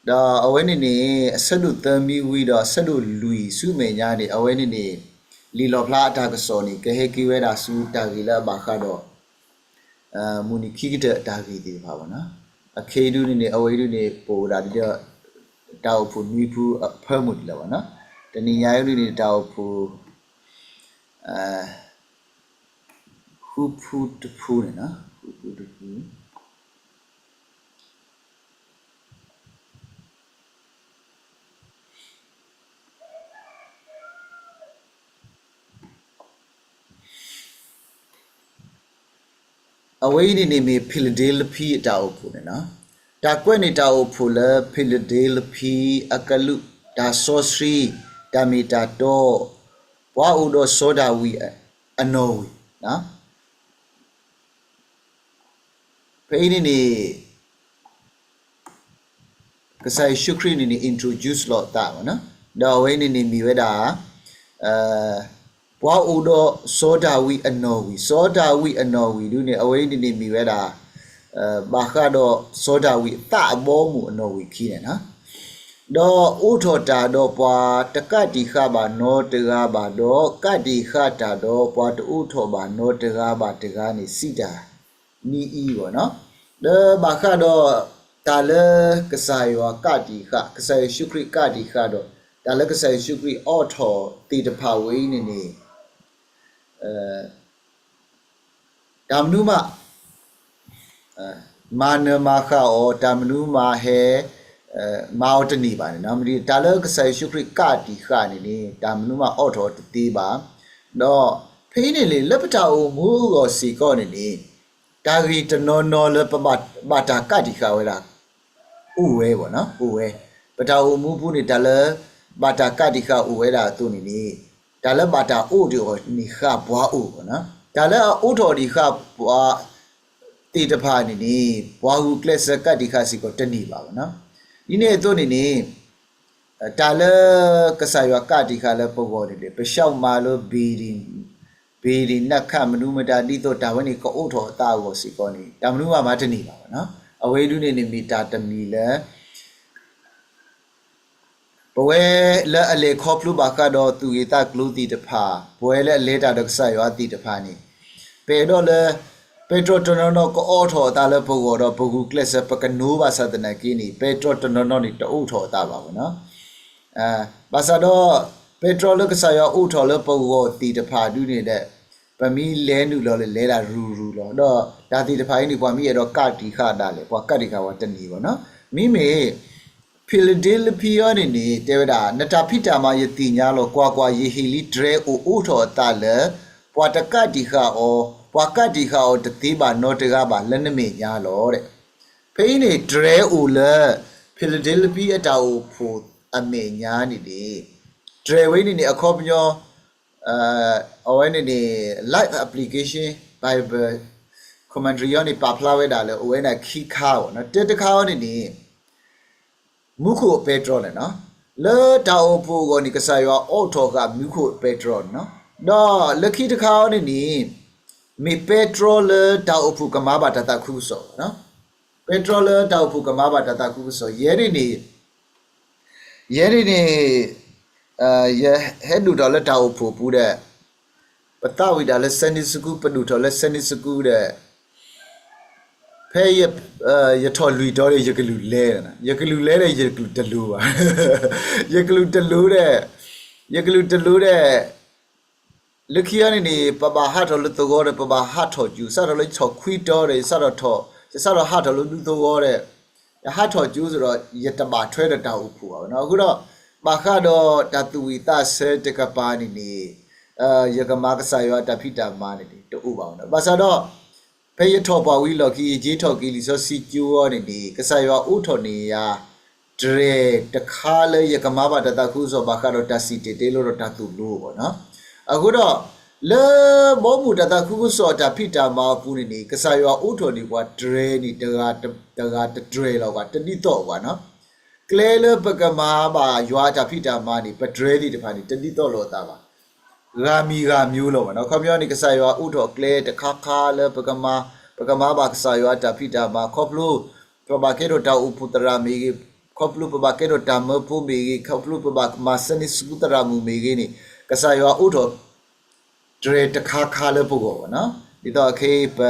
ဒီးအဝဲန့ၣ်န့ၣ် အဆၢဒိၣ်သၢမံၤဝံၤဒီးအဆၢဒိၣ်လွံၢ်ဆူမဲာ်ညါန့ၣ် အဝဲန့ၣ်န့ၣ် လံာ်လီၣ်ဖျါအတၢ်ကစီၣ်န့ၣ် ကဟဲက့ၤဝဲဒၣ်ဆူတၢ်ဂ့ၢ်လၢအဘၣ်ဃးဒီး မုၢ်နံၤခံကတၢၢ်အတၢ်ဂ့ၢ်သ့ၣ်တဖၣ်ဘၣ်နီၤ. အခဲအံၤဒုန့ၣ်န့ၣ် အဝဲအံၤဒုန့ၣ် ပအိၣ်ဒၣ်ဒီး တၢ်အိၣ်ဖှိၣ်နွံဖုအဖၢမုၢ်ဒံးလၢၤဘၣ်နီၤ. တနံၤညါအံၤဒုန့ၣ် တၢ်အိၣ်ဖှိၣ် ဃုဖုတဖုန့ၣ်နီၤ, ဃုဖုတဖု အဝဲအံၤန့ၣ်န့ၣ်မ့ၢ် Philadelphia အတၢ်အိၣ်ဖှိၣ်န့ၣ်နီၤ. တၢ်ကွဲးန့ၢ်တၢ်အိၣ်ဖှိၣ်လၢ Philadelphia အကလုာ်, တၢ်စီဆှံ, တၢ်မ့ၢ်တၢ်တီ, ပှၤအိၣ်ဒီးစီၤဒၤဝံးအနီၣ်ဝံၤ, ဖဲအံၤန့ၣ်န့ၣ် ကစၢ်ယ့ၣ်ၡူးခရံာ်န့ၣ်န့ၣ် introduce လီၤအသးဘၣ်နီၤ. ဒီးအဝဲအံၤန့ၣ်န့ၣ်မ့ၢ်ဝဲဒၣ် ပှၤအိၣ်ဒီးစီၤဒၤဝံးအနီၣ်ဝံၤ, စီၤဒၤဝံးအနီၣ်ဝံၤဒုန့ၣ် အဝဲအံၤန့ၣ်န့ၣ်မ့ၢ်ဝဲဒၣ် ဘၣ်ဃးဒီးစီၤဒၤဝံးအသးအဘီအမုၢ်အနီၣ်ဝံၤခံန့ၣ်နီၤ. ဒီးအိးထီၣ်တၢ်ဒီးပှၤတကးတံာ်ဃာ်ဘၣ်နီတဂၤဘၣ်ဒီး ကးတံာ်ဃာ်တၢ်ဒီးပှၤတအိးထီၣ်ဘၣ်နီတဂၤဘၣ်တဂၤန့ၣ် စံးတၢ် နံၤအံၤဘၣ်နီၤ. ဒီးဘၣ်ဃးဒီးတၢ်လၢကစၢ်ယွၤကးတံာ်ဃာ်, ကစၢ်ယ့ၣ်ၡူးခရံာ်ကးတံာ်ဃာ်ဒီး တၢ်လၢကစၢ်ယ့ၣ်ၡူးခရံာ်အိးထီၣ်သ့ၣ်တဖၣ်ဝဲအံၤန့ၣ်န့ၣ် တၢ်မနုၤမး မၤနၢၤမၤဃၣ်အီၤ, တၢ်မနုၤမးဟဲ မၤအီၤတန့ၢ်ဘၣ်န့ၣ်နီၤ. တၢ်လၢကစၢ်ယ့ၣ်ၡူးခရံာ်ကးတံာ်ဃာ်န့ၣ်န့ၣ် တၢ်မနုၤမးအိးထီၣ်အီၤတသ့ဘၣ်. ဒီးဖဲအံၤန့ၣ်န့ၣ် လၢပတၢ်အိၣ်မူအဂီၢ်စ့ၢ်ကီးန့ၣ်န့ၣ် တၢ်ဂ့ၢ်တနီၤနီၤလၢပဘၣ်တၢ်ကးတံာ်ဃာ်ဝဲဒၣ် အိၣ်ဝဲဘၣ်နီၤ, အိၣ်ဝဲ. ပတၢ်အိၣ်မူပူၤန့ၣ် တၢ်လၢဘၣ်တၢ်ကးတံာ်ဃာ်အိၣ်ဝဲဒၣ်အသိးန့ၣ်န့ၣ် တၢ်လၢဘၣ်တၢ်အိးထီၣ်န့ၢ်ဃာ်ပှၤအိၣ်ဘၣ်နီၤ. တၢ်လၢအအိးထီၣ်ဒံးဃာ်ပှၤသ့ၣ်တဖၣ်န့ၣ်န့ၣ် ပှၤဂုာ်ကျဲးစၢးကးတံာ်ဃာ်စ့ၢ်ကီးတန့ၢ်ဘၣ်ဘၣ်နီၤ. ဒ်န့ၣ်အသိးန့ၣ်န့ၣ် တၢ်လၢကစၢ်ယွၤကးတံာ်ဃာ်လၢပဂီၢ်န့ၣ်န့ၣ် ပဆှီမၤလိ building, building နၢ်ခးမနုၤမတၤ ဒ်သိးတၢ်ဝဲန့ၣ်ကအိးထီၣ်အသးအဂီၢ်စ့ၢ်ကီးန့ၣ် တၢ်မနုၤမးမၤတန့ၢ်ဘၣ်ဘၣ်နီၤ. အဝဲဒုန့ၣ်န့ၣ်မ့ၢ်တၢ်တမံၤလၢ ပဝဲလၢအလဲၤခီဖျိဘၣ်ဃးဒီးသူၣ်ဂ့ၢ်သးကျိၤသ့ၣ်တဖၣ်, ပဝဲလၢအလဲၤတၢ်ဒီးကစၢ်ယွၤသ့ၣ်တဖၣ်န့ၣ်, ပအဲၣ်ဒိးလၢ ပဲတြီတနီၤနီၤကအိးထီၣ်အသးလၢပဂီၢ်ဒီး ပဂုာ်ကျဲးစၢးပကနိးဘၣ်ဆၣ်သနာ်က့န့ၣ် ပဲတြီတနီၤနီၤန့ၣ် တအိးထီၣ်အသးဘၣ်ဘၣ်နီၤ. ဘၣ်ဆၣ်ဒီး ပဲတြီလၢကစၢ်ယွၤအိးထီၣ်လၢပဂီၢ်သ့ၣ်တဖၣ်ဒုန့ၣ်ဒီး ပမ့ၢ်လဲၤနုာ်လီၤလၢလဲၤဒၣ်ရူၤရူၤလီၤ. ဒီးတၢ်သ့ၣ်တဖၣ်အံၤန့ၣ် ပှၤမ့ၢ်အဲၣ်ဒိးကးတံာ်ဃာ်ဒၣ်လဲာ် ပှၤကးတံာ်ဃာ်ဝဲတန့ၢ်ဘၣ်နီၤ. မ့မ့ၢ် Philadelphia န့ၣ်န့ၣ် တဲဝဲဒၣ် နတၢ်ဖံးတၢ်မၤယသ့ၣ်ညါလီၤ. ကွၢ်ကွၢ်, ယဟ့ၣ်လံတြဲၤအိၣ်အိးထီၣ်အသးလၢ ပှၤတကးတံာ်ဃာ်အီၤ, ပှၤကးတံာ်ဃာ်အီၤတသ့ဘၣ်နီတဂၤဘၣ်လၢနမဲာ်ညါလီၤ. ဖဲအံၤန့ၣ် တြဲၤအိၣ်လၢ Philadelphia အတၢ်အိၣ်ဖှိၣ်အမဲာ်ညါန့ၣ်န့ၣ်, တြဲၤဝဲအံၤန့ၣ်န့ၣ် အခီပညီ အဝဲန့ၣ်န့ၣ် Life Application Bible Commentary အံၤန့ၣ် ပာ်ဖျါဝဲဒၣ်လၢ အိၣ်ဝဲဒၣ်ခံခါဘၣ်နီၤ. တၢတခါအံၤန့ၣ်န့ၣ် မူခိၣ်ပဲတြီန့ၣ်နီၤ, လၢတၢ်အိၣ်ဖှိၣ်အဂီၢ်န့ၣ် ကစၢ်ယွၤအိးထီၣ်ဃာ်မူခိၣ်ပဲတြီန့ၣ်နီၤ. ဒီးလၢခံတခါအံၤန့ၣ်န့ၣ် မ့ၢ်ပဲတြီလၢတၢ်အိၣ်ဖှိၣ်ကမၤဘၣ်တၢ်သးခုကစီၣ်နီၤ. ပဲတြီလၢတၢ်အိၣ်ဖှိၣ်ကမၤဘၣ်တၢ်သးခုကစီၣ် ယဲန့ၣ်န့ၣ် ယဲန့ၣ်န့ၣ် ယဟဲဒိၣ်ထီၣ်လၢတၢ်အိၣ်ဖှိၣ်ပူၤဒီး ပသးဝံၣ်တၢ်လၢ Sunday School ပဒိၣ်ထီၣ်လၢ Sunday School ဒီး ဖဲယထီၣ်လွံၢ်တီၤဒီး ယကလုၢ်လဲ, ယကလုၢ်လဲဒီး ယကလုၢ်တလိၤဘၣ်, ယကလုၢ်တလိၤဒီး, ယကလုၢ်တလိၤဒီး လၢခံအံၤန့ၣ်န့ၣ် ပဘၣ်ဟးထီၣ်လၢသဝီဒီး ပဘၣ်ဟးထီၣ်ကၠိ, စးထီၣ်လၢယထီၣ်ခွံတီၤဒီး ယစးထီၣ်ထီၣ်, ယစးထီၣ်ဟးထီၣ်လၢဒူသဝီဒီး ယဟးထီၣ်ကၠိစ့ၢ်ဒီး ယတဘၣ်ထွဲဒီးတၢ်အိၣ်ဖှိၣ်ဘၣ်နီၤ. အဃိဒီး ဘၣ်ဃးဒီးတၢ်သူၣ်ဝံၣ်သးဆၢတကပၤန့ၣ်န့ၣ် ယကမၤကစၢ်ယွၤတၢ်ဖံးတၢ်မၤန့ၣ်န့ၣ် တအိၣ်ဘၣ်နီၤ. ဘၣ်ဆၣ်ဒီး ဖဲယထီၣ်ပှၢ်ဝံၤအလီၢ်ခံ ယက့ၤထီၣ်က့ၤလံာ်စီဆှံကၠိအံၤန့ၣ်န့ၣ် ကစၢ်ယွၤအိးထီၣ်န့ၢ်ယၤ တြဲၤတခါလၢယကမၤဘၣ်တၢ်သးခုကစီၣ် ဘၣ်ဃးဒီးတၢ်စံၣ်တဲၤတဲလီၤဒီးတၢ်သိၣ်လိအဂီၢ်နီၤ. အဃိဒီး လၢဘီမုၢ်တၢ်သးခုကစီၣ်အတၢ်ဖံးတၢ်မၤအပူၤန့ၣ်န့ၣ် ကစၢ်ယွၤအိးထီၣ်န့ၢ်ပှၤတြဲၤန့ၣ် တဂၤတတြဲၤလီၤဘၣ်, တဒ်သိးဘၣ်နီၤ. ကျဲလၢပကမၤဘၣ်ယွၤအတၢ်ဖံးတၢ်မၤန့ၣ် ပတြဲၤသ့ၣ်တဖၣ်န့ၣ် တဒ်သိးလိာ်အသးဘၣ်. ဂၤမံၤဂၤမံၤလီၤဘၣ်နီၤ. ခီပညီန့ၣ် ကစၢ်ယွၤအိးထီၣ်ကျဲတခါခါလၢပကမၤ, ပကမၤဘၣ်ကစၢ်ယွၤအတၢ်ဖံးတၢ်မၤ ခီဖျိ ပဘၣ်ကဲထီၣ်တၢ်အိၣ်ဖှိၣ်သရၣ်မ့ၢ်ဂ့ၤ, ခီဖျိပဘၣ်ကဲထီၣ်တၢ်မၢဖိမ့ၢ်ဂ့ၤ, ခီဖျိပဘၣ်မၤစၢၤန့ၢ်ဆူသရၣ်မုၣ်မ့ၢ်ဂ့ၤန့ၣ်, ကစၢ်ယွၤအိးထီၣ်တြဲၤတခါခါလၢပဂီၢ်ဘၣ်နီၤ. ဒ်သိးခဲအံၤ ပ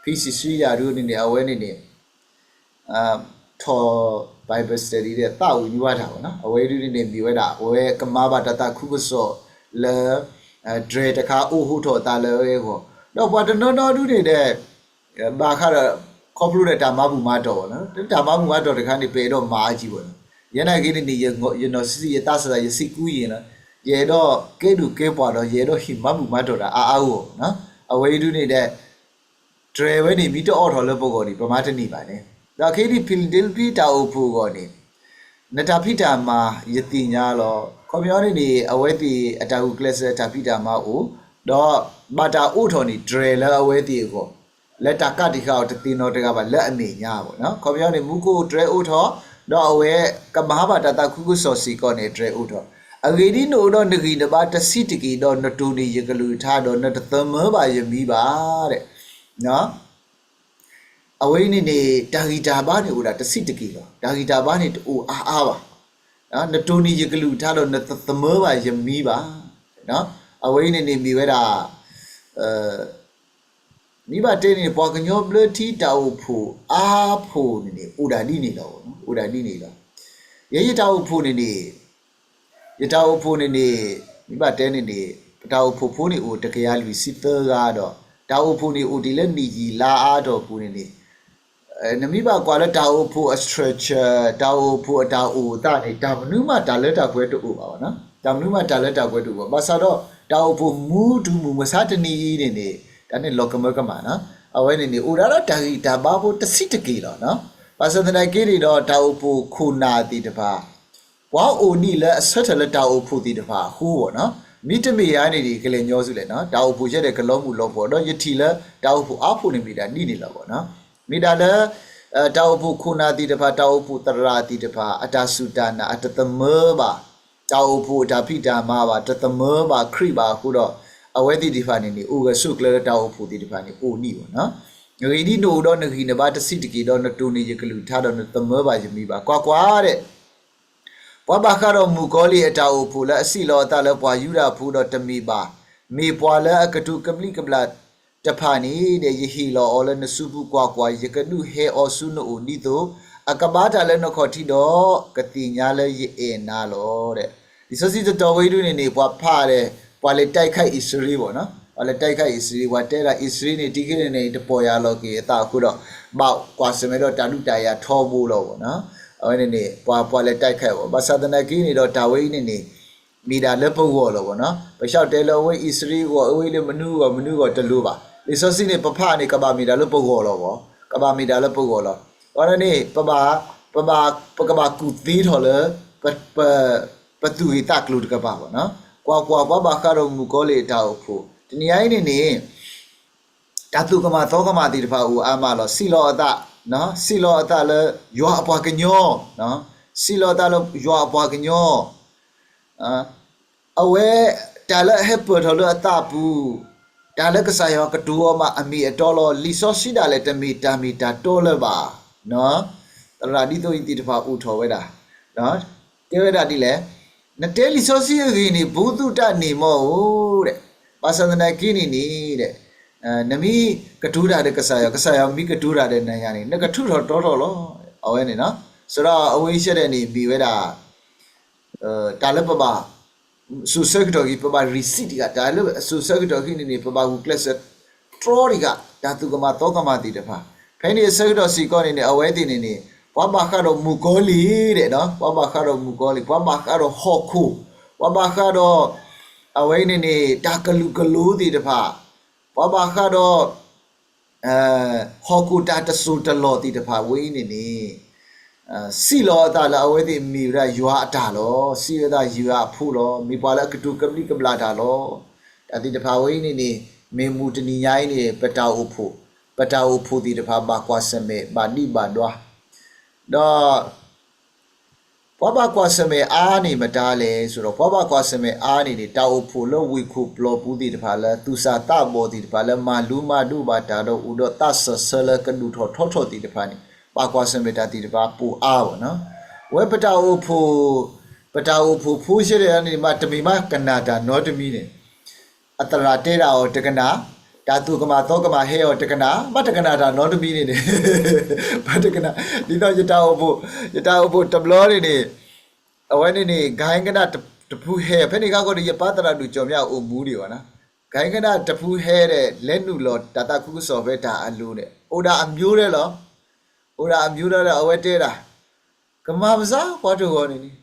ဖံစံးဆှံယၤဒုန့ၣ်န့ၣ် အဝဲန့ၣ်န့ၣ် ထီၣ် Bible study ဒီးသးအိၣ်ညါဘၣ်တၢ်ဘၣ်နီၤ. အဝဲဒုန့ၣ်န့ၣ် မ့ၢ်ဝဲဒၣ် အဝဲကမၤဘၣ်တၢ်သးခုကစီၣ်လၢ တြဲၤတခါအိၣ်ဟိထီၣ်အသးလၢအဝဲအဂီၢ်, ဒီးပှၤတနီၤနီၤဒုန့ၣ်ဒီး ဘၣ်ဃးဒီး ခီဖျိဒီးတၢ်မၤဘူၣ်မၤတီၢ်ဘၣ်နီၤ. တၢ်မၤဘူၣ်မၤတီၢ်တခါန့ၣ် ပအဲၣ်ဒိးမၤအါကံဘၣ်နီၤ. ယဲနာ်က့န့ၣ်န့ၣ် ယနီၢ်ဆံးဆံး ယသးစၢ်သး ယစံးကူယံာ်လီၤ. ယအဲၣ်ဒိးကဲဒိၣ်ကဲပှၢ်ဒီး ယအဲၣ်ဒိးဟ့ၣ်မၤဘူၣ်မၤတီၢ်တၢ်အါအါဂီၢ်ဂီၢ်နီၤ. အဝဲအံၤဒုန့ၣ်ဒီး တြဲၤဝဲန့ၣ် မ့ၢ်တအိးထီၣ်လၢပဂီၢ်န့ၣ် ပမၤတန့ၢ်ဘၣ်န့ၣ်. ဒီးခဲအံၤဒ် ဖံလံးဒ့လဖံတၢ်အိၣ်ဖှိၣ်အဂီၢ်န့ၣ် နတၢ်ဖံးတၢ်မၤယသ့ၣ်ညါလီၤ. ခီပညီန့ၣ်န့ၣ် အဝဲသ့ၣ်အတၢ်ဂုာ်ကျဲးစၢးတၢ်ဖံးတၢ်မၤအိၣ်, ဒီးဘၣ်တၢ်အိးထီၣ်န့ၢ်တြဲၤလၢအဝဲသ့ၣ်အဂီၢ်, လၢတၢ်ကးတံာ်ဃာ်အီၤတသ့နီတဂၤဘၣ်လၢအမဲာ်ညါဘၣ်နီၤ. ခီပညီန့ၣ် မူခိၣ်တြဲၤအိးထီၣ်, ဒီးအဝဲကမၤဘၣ်တၢ်သးခုကစီၣ်စ့ၢ်ကီးန့ၣ် အတြဲၤအိးထီၣ်, အဂ့ၢ်ဒ်အံၤ နအိၣ်ဒီးနဂံၢ်နဘါတဆံးတက့ၢ်, ဒီးနတိၢ်န့ၢ်ယကလုၢ်ကထါ, ဒီးနတသမၢဘၣ်ယမံၤဘၣ် အဝဲအံၤန့ၣ်န့ၣ် တၢ်ဂံၢ်တၢ်ဘါန့ၣ်အိၣ်ဒၣ်တဆံးတက့ၢ်လီၤ. တၢ်ဂံၢ်တၢ်ဘါန့ၣ်တအိၣ်အါအါဘၣ်. နတိၢ်န့ၢ်ယကလုၢ်ကထါဒီး နတသမၢဘၣ်ယမံၤဘၣ်. အဝဲအံၤန့ၣ်န့ၣ်မ့ၢ်ဝဲဒၣ် မ့ၢ်ဘၣ်တဲန့ၣ် ပှၤကညီဘျၢထံတၢ်အိၣ်ဖှိၣ်အါဖှိၣ်န့ၣ်န့ၣ် အိၣ်ဒၣ်ဒ်န့ၣ်လီၤ. အိၣ်ဒၣ်ဒ်န့ၣ်လီၤ. ယဲယတၢ်အိၣ်ဖှိၣ်န့ၣ်န့ၣ် ယတၢ်အိၣ်ဖှိၣ်န့ၣ်န့ၣ် မ့ၢ်ဘၣ်တဲန့ၣ်န့ၣ် ပတၢ်အိၣ်ဖှိၣ်ဖိန့ၣ်အိၣ်တကယၤလွံၢ်ဆံသၢဂၤဒီး တၢ်အိၣ်ဖှိၣ်န့ၣ်အိၣ်ဒံးလၢနံၣ်ယံာ်လါအါတီၢ်ပူၤန့ၣ်န့ၣ် နမ့ၢ်ဘၣ်ကွၢ်လၢတၢ်အိၣ်ဖှိၣ်အ structure တၢ်အိၣ်ဖှိၣ်အတၢ်အိၣ်အသးန့ၣ် တၢ်မနုၤမးတၢ်လၢတၢ်ပှဲၤတအိၣ်ဘၣ်ဘၣ်နီၤ. တၢ်မနုၤမးတၢ်လၢတၢ်ပှဲၤတအိၣ်ဘၣ်. ဘၣ်ဆၣ်ဒီး တၢ်အိၣ်ဖှိၣ်မူတုၤမုၢ်မဆါတနံၤအံၤန့ၣ်န့ၣ် တၢ်န့ၣ်လီၤကမၢကမၣ်နီၤ. အဝဲန့ၣ်န့ၣ် အိၣ်ဒၣ်ဒီးတၢ်ဂံၢ်တၢ်ဘါဖိတဆံးတက့ၢ်လီၤနီၤ. ဘၣ်ဆၣ်သနာ်က့န့ၣ်ဒီး တၢ်အိၣ်ဖှိၣ်ခိၣ်နၢ်သ့ၣ်တဖၣ် ပှၤအိၣ်ဒံးလၢအဆၢထၢၣ်လၢတၢ်အိၣ်ဖှိၣ်သ့ၣ်တဖၣ်အဃိဘၣ်နီၤ. မ့တမ့ၢ်ဧါန့ၣ်ဒီး ကလဲၤညီဆူလဲၣ်နီၤ. တၢ်အိၣ်ဖှိၣ်ယဲဒၣ်ကလီၤမုၢ်လီၤဖှီၣ် ဒီးယထံၣ်လၢတၢ်အိၣ်ဖှိၣ်အါဖှိၣ်န့ၣ်မ့ၢ်ဒၣ်ဒ်န့ၣ်လီၤဘၣ်နီၤ. မ့ၢ်ဒၣ်လၢ တၢ်အိၣ်ဖှိၣ်ခိၣ်နၢ်သ့ၣ်တဖၣ် တၢ်အိၣ်ဖှိၣ်သရၣ်သ့ၣ်တဖၣ် အတၢ်စူၢ်တၢ်နာ် အတသမၢဘၣ် တၢ်အိၣ်ဖှိၣ်အတၢ်ဖံးတၢ်မၤဘၣ်, တသမၢဘၣ်ခရံာ်ဘၣ်အဃိဒီး အဝဲသ့ၣ်တဖၣ်န့ၣ်န့ၣ် အိၣ်ဂၢၢ်ဆိးကျၢၤလၢတၢ်အိၣ်ဖှိၣ်သ့ၣ်တဖၣ်န့ၣ် အိၣ်ဒံးဘၣ်နီၤ. အဂ့ၢ်ဒ်အံၤ နအိၣ်ဒီးနဂံၢ်နဘါတဆံးတက့ၢ်ဒီး နတိၢ်န့ၢ်ယကလုၢ်ကထါဒီး နတသမၢဘၣ်ယမံၤဘၣ်. ကွၢ်ကွၢ်ဒီး ပှၤဘၣ်ဃးဒီးမုၣ်ကီၤလံၢ်အတၢ်အိၣ်ဖှိၣ်လၢအစံၣ်လီၤအသးလၢပှၤယူဒၤဖိဒီးတမ့ၢ်ဘၣ်, မ့ၢ်ပှၤလၢအကတိၤကဘျံးကဘျၣ်တဖၣ်န့ၣ်ဒီး ယဟ့ၣ်လီၤအီၤလၢနစုပူၤ, ကွၢ်ကွၢ်, ယကဒုးဟဲအီၤဆူနအိၣ်ဒ်သိး အကဘါတၢ်လၢနခီၣ်ထံးဒီး ကသ့ၣ်ညါလၢယအဲၣ်နၤလီၤ. လံာ်စီဆှံတတီၤဝဲဒၣ်န့ၣ်န့ၣ် ပှၤဖးဒီး ပှၤလဲၤတိုက်ခိုက်အံၣ်စရ့လးဘၣ်နီၤ, ပှၤလဲၤတိုက်ခိုက်အံၣ်စရ့လး, ပှၤတဲဒၣ်အံၣ်စရ့လးန့ၣ် တက့ၢ်န့ၣ်န့ၣ် တပီၢ်ယၢ်လီၤက့ၤအသးအဃိဒီး ဘၣ်ကွၢ်ဆၢၣ်မဲာ်ဒီးတၢ်ဒုးတၢ်ယၤထီဘိလီၤဘၣ်နီၤ. အဝဲန့ၣ်န့ၣ် ပှၤ ပှၤလဲၤတိုက်ခိုက်ဘၣ်, ဘၣ်ဆၣ်သနာ်က့န့ၣ်ဒီး တၢ်ဝဲအံၤန့ၣ်န့ၣ် မ့ၢ်ဒၣ်လၢပဂီၢ်လီၤဘၣ်နီၤ. ပဆၢတဲလၢအဝဲအံၣ်စရ့လးအဂီၢ်, အဝဲလၢမနုၤအဂီၢ် မနုၤအဂီၢ်တလိၤဘၣ်. လံာ်စီဆှံန့ၣ် ပဖးန့ၣ် ကဘၣ်မ့ၢ်ဒၣ်လၢပဂီၢ်လီၤဘၣ်, ကဘၣ်မ့ၢ်ဒၣ်လၢပဂီၢ်လီၤ. အဝဲန့ၣ် ပဘၣ် ပဘၣ် ပကဘၣ်ကူၣ်သ့ထီၣ်လၢ ပ ပ ပသူၣ်ဂ့ၢ်သးကျိၤတကပၤဘၣ်နီၤ. ကွၢ်ကွၢ်, ပှၤဘၣ်ဃးဒီးမုၣ်ကီၤလံၢ်အတၢ်အိၣ်ဖှိၣ် တနံၤညါအံၤန့ၣ်န့ၣ် တၢ်သူၣ်ကမၣ်သီကမၣ်သ့ၣ်တဖၣ်အိၣ်အါမးလီၤ. စံၣ်လီၤအသး, စံၣ်လီၤအသးလၢယွၤအပှၤကညီ, စံၣ်လီၤအသးလၢယွၤအပှၤကညီ, အဝဲ တၢ်လၢအဟဲပၢၢ်ထီၣ်လၢအသးပူၤ, တၢ်လၢကစၢ်ယွၤကတိၤအီၤမးအမ့ၢ်အတီလီၤ. လံာ်စီဆှံဒၣ်လဲာ် တမ့ၢ်တၢ်မ့ၢ်တၢ်တီလၢၤဘၣ်. သရၣ်ဒ်သိးအံၤသ့ၣ်တဖၣ်အိၣ်ထီၣ်ဝဲဒၣ်, တဲဝဲဒၣ်ဒ်လဲၣ်, နတဲလံာ်စီဆှံအဂ့ၢ်န့ၣ် ဘိးသူၣ်တၢ်န့ၣ်မီၢ်ဧိၤ, ဘၣ်ဆၣ်သနာ်က့န့ၣ်န့ၣ် နမ့ၢ်ကတိၤတၢ်ဒီးကစၢ်ယွၤ, ကစၢ်ယွၤမ့ၢ်ကတိၤတၢ်ဒီးနၤယၤန့ၣ် နကထုးထီၣ်တီထီၣ်လီၤ. အဝဲန့ၣ် စရီအဝဲအံၤဆၢဒဲးန့ၣ် မ့ၢ်ဝဲဒၣ် တၢ်လၢပဘၣ် စိာ်ဆၢကတီၢ်ခံ, ပဘၣ် receive တဂၤ, တၢ်လၢစိာ်ဆၢကတီၢ်ခံန့ၣ်န့ၣ် ပဘၣ်ဂုာ်ကျဲးစၢးတြီတဂၤ, တၢ်သူၣ်ကမၣ်သီကမၣ်သ့ၣ်တဖၣ်. ဖဲန့ၣ်အဆၢကတီၢ်စ့ၢ်ကီးန့ၣ်န့ၣ် အဝဲသ့ၣ်န့ၣ်န့ၣ် ပှၤဘၣ်ဃးဒီးမုၣ်ကီၤလံၢ်ဒီး, ပှၤဘၣ်ဃးဒီးမုၣ်ကီၤလံၢ်, ပှၤဘၣ်ဃးဒီးဟီၣ်ခိၣ်, ပှၤဘၣ်ဃးဒီး အဝဲအံၤန့ၣ်န့ၣ် တၢ်ကလုာ်ကလိၤသ့ၣ်တဖၣ်, ပှၤဘၣ်ဃးဒီး ဟီၣ်ခိၣ်တၢ်တစိၢ်တလီၢ်သ့ၣ်တဖၣ်ဝဲအံၤန့ၣ်န့ၣ် စံၣ်လီၤအသးလၢအဝဲသ့ၣ်မ့ၢ်ဝဲဒၣ်ယွၤအတၢ်လီၤ. စံးဝဲဒၣ်ယွၤအဖိလီၤ. မ့ၢ်ပှၤလၢအကတိၤကဘျံးကဘျၣ်တၢ်လီၤ. တၢ်သ့ၣ်တဖၣ်ဝဲအံၤန့ၣ်န့ၣ် မ့ၢ်မုၢ်တနံၤညါအံၤန့ၣ် ပတၢ်အိၣ်ဖှိၣ်, ပတၢ်အိၣ်ဖှိၣ်သ့ၣ်တဖၣ် ဘၣ်ကွၢ်ဆၢၣ်မဲာ် ဘၣ်ဒံးဘၣ်ဒွါ, ဒီး ပှၤဘၣ်ကွၢ်ဆၢၣ်မဲာ်အါန့ၣ်မတၤလဲၣ် ဆိုတော့ ပှၤဘၣ်ကွၢ်ဆၢၣ်မဲာ်အါန့ၣ်န့ၣ် တၢ်အိၣ်ဖှိၣ်လၢဝ့ၢ်ခိၣ်ပျီပူၤသ့ၣ်တဖၣ် လၢသူၣ်စၢ်သးဘီၣ်သ့ၣ်တဖၣ် လၢမၤလိမၤဒိးဘၣ်တၢ်ဒီး အိၣ်ဒီးသးစၢၢ်ဆၢလၢကဒိၣ်ထီၣ်ထီထီၣ်သ့ၣ်တဖၣ်န့ၣ် ဘၣ်ကွၢ်ဆၢၣ်မဲာ်တၢ်သ့ၣ်တဖၣ်ပိၢ်အါဘၣ်နီၤ. ဝဲပတၢ်အိၣ်ဖှိၣ်, ပတၢ်အိၣ်ဖှိၣ်ဖိဆဲဒၣ်န့ၣ် မ့တမ့ၢ်မးကနၣ်တၢ်နီတမံၤန့ၣ်, အသရၣ်တဲဒၣ်အီၤတကနၣ်, တၢ်သူၣ်ကမၣ်သီကမၣ်ဟဲအီၤတကနၣ်, မ့တကနၣ်တၢ်နီတမံၤန့ၣ်န့ၣ်, ပတကနၣ်, ဒ်သိးယတၢ်အိၣ်ဖှိၣ်, ယတၢ်အိၣ်ဖှိၣ်တဘျီန့ၣ်န့ၣ်, အဝဲန့ၣ်န့ၣ် ကဟဲကနၣ်တဖုဟဲ, ဖဲန့ၣ်ခါဃီဒီး ယပၢ်သရၣ်ဒိၣ်ကၠီၤမၠၣ်အိၣ်မူဒံးဘၣ်နီၤ, ကဟဲကနၣ်တဖုဟဲဒီး လဲၤနုာ်လီၤတၢ်သးခုကစီၣ်ဖဲတၢ်အလိၤန့ၣ် အိၣ်ဒၣ်အမျိုးဒီးလီၤ. အိၣ်ဒၣ်အမျိုးဒီး အဝဲတဲဒၣ်, ကမၤမစါပှၤတဂီၤန့ၣ်န့ၣ်,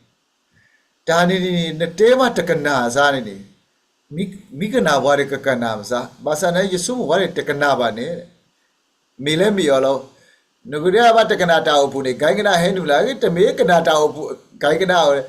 တၢ်န့ၣ်န့ၣ် နတဲမးတကနၣ်စါန့ၣ်န့ၣ်, မ့ၢ်ကနၣ်ပှၤဒီးကကနၣ်မစါ, ဘၣ်ဆၣ်န့ၣ် ယဆိကမိၣ်ပှၤန့ၣ် တကနၣ်ဘၣ်န့ၣ်, မ့ၢ်လၢမ့ၢ်အီၤလီၤ. နကတဲဘၣ်တကနၣ်တၢ်အိၣ်ဖှိၣ်န့ၣ် ကဟဲကနၣ်ဟဲနုာ်လီၤ, တမ့ၢ်ကနၣ်တၢ်အိၣ်ဖှိၣ် ကဟဲကနၣ်အီၤ,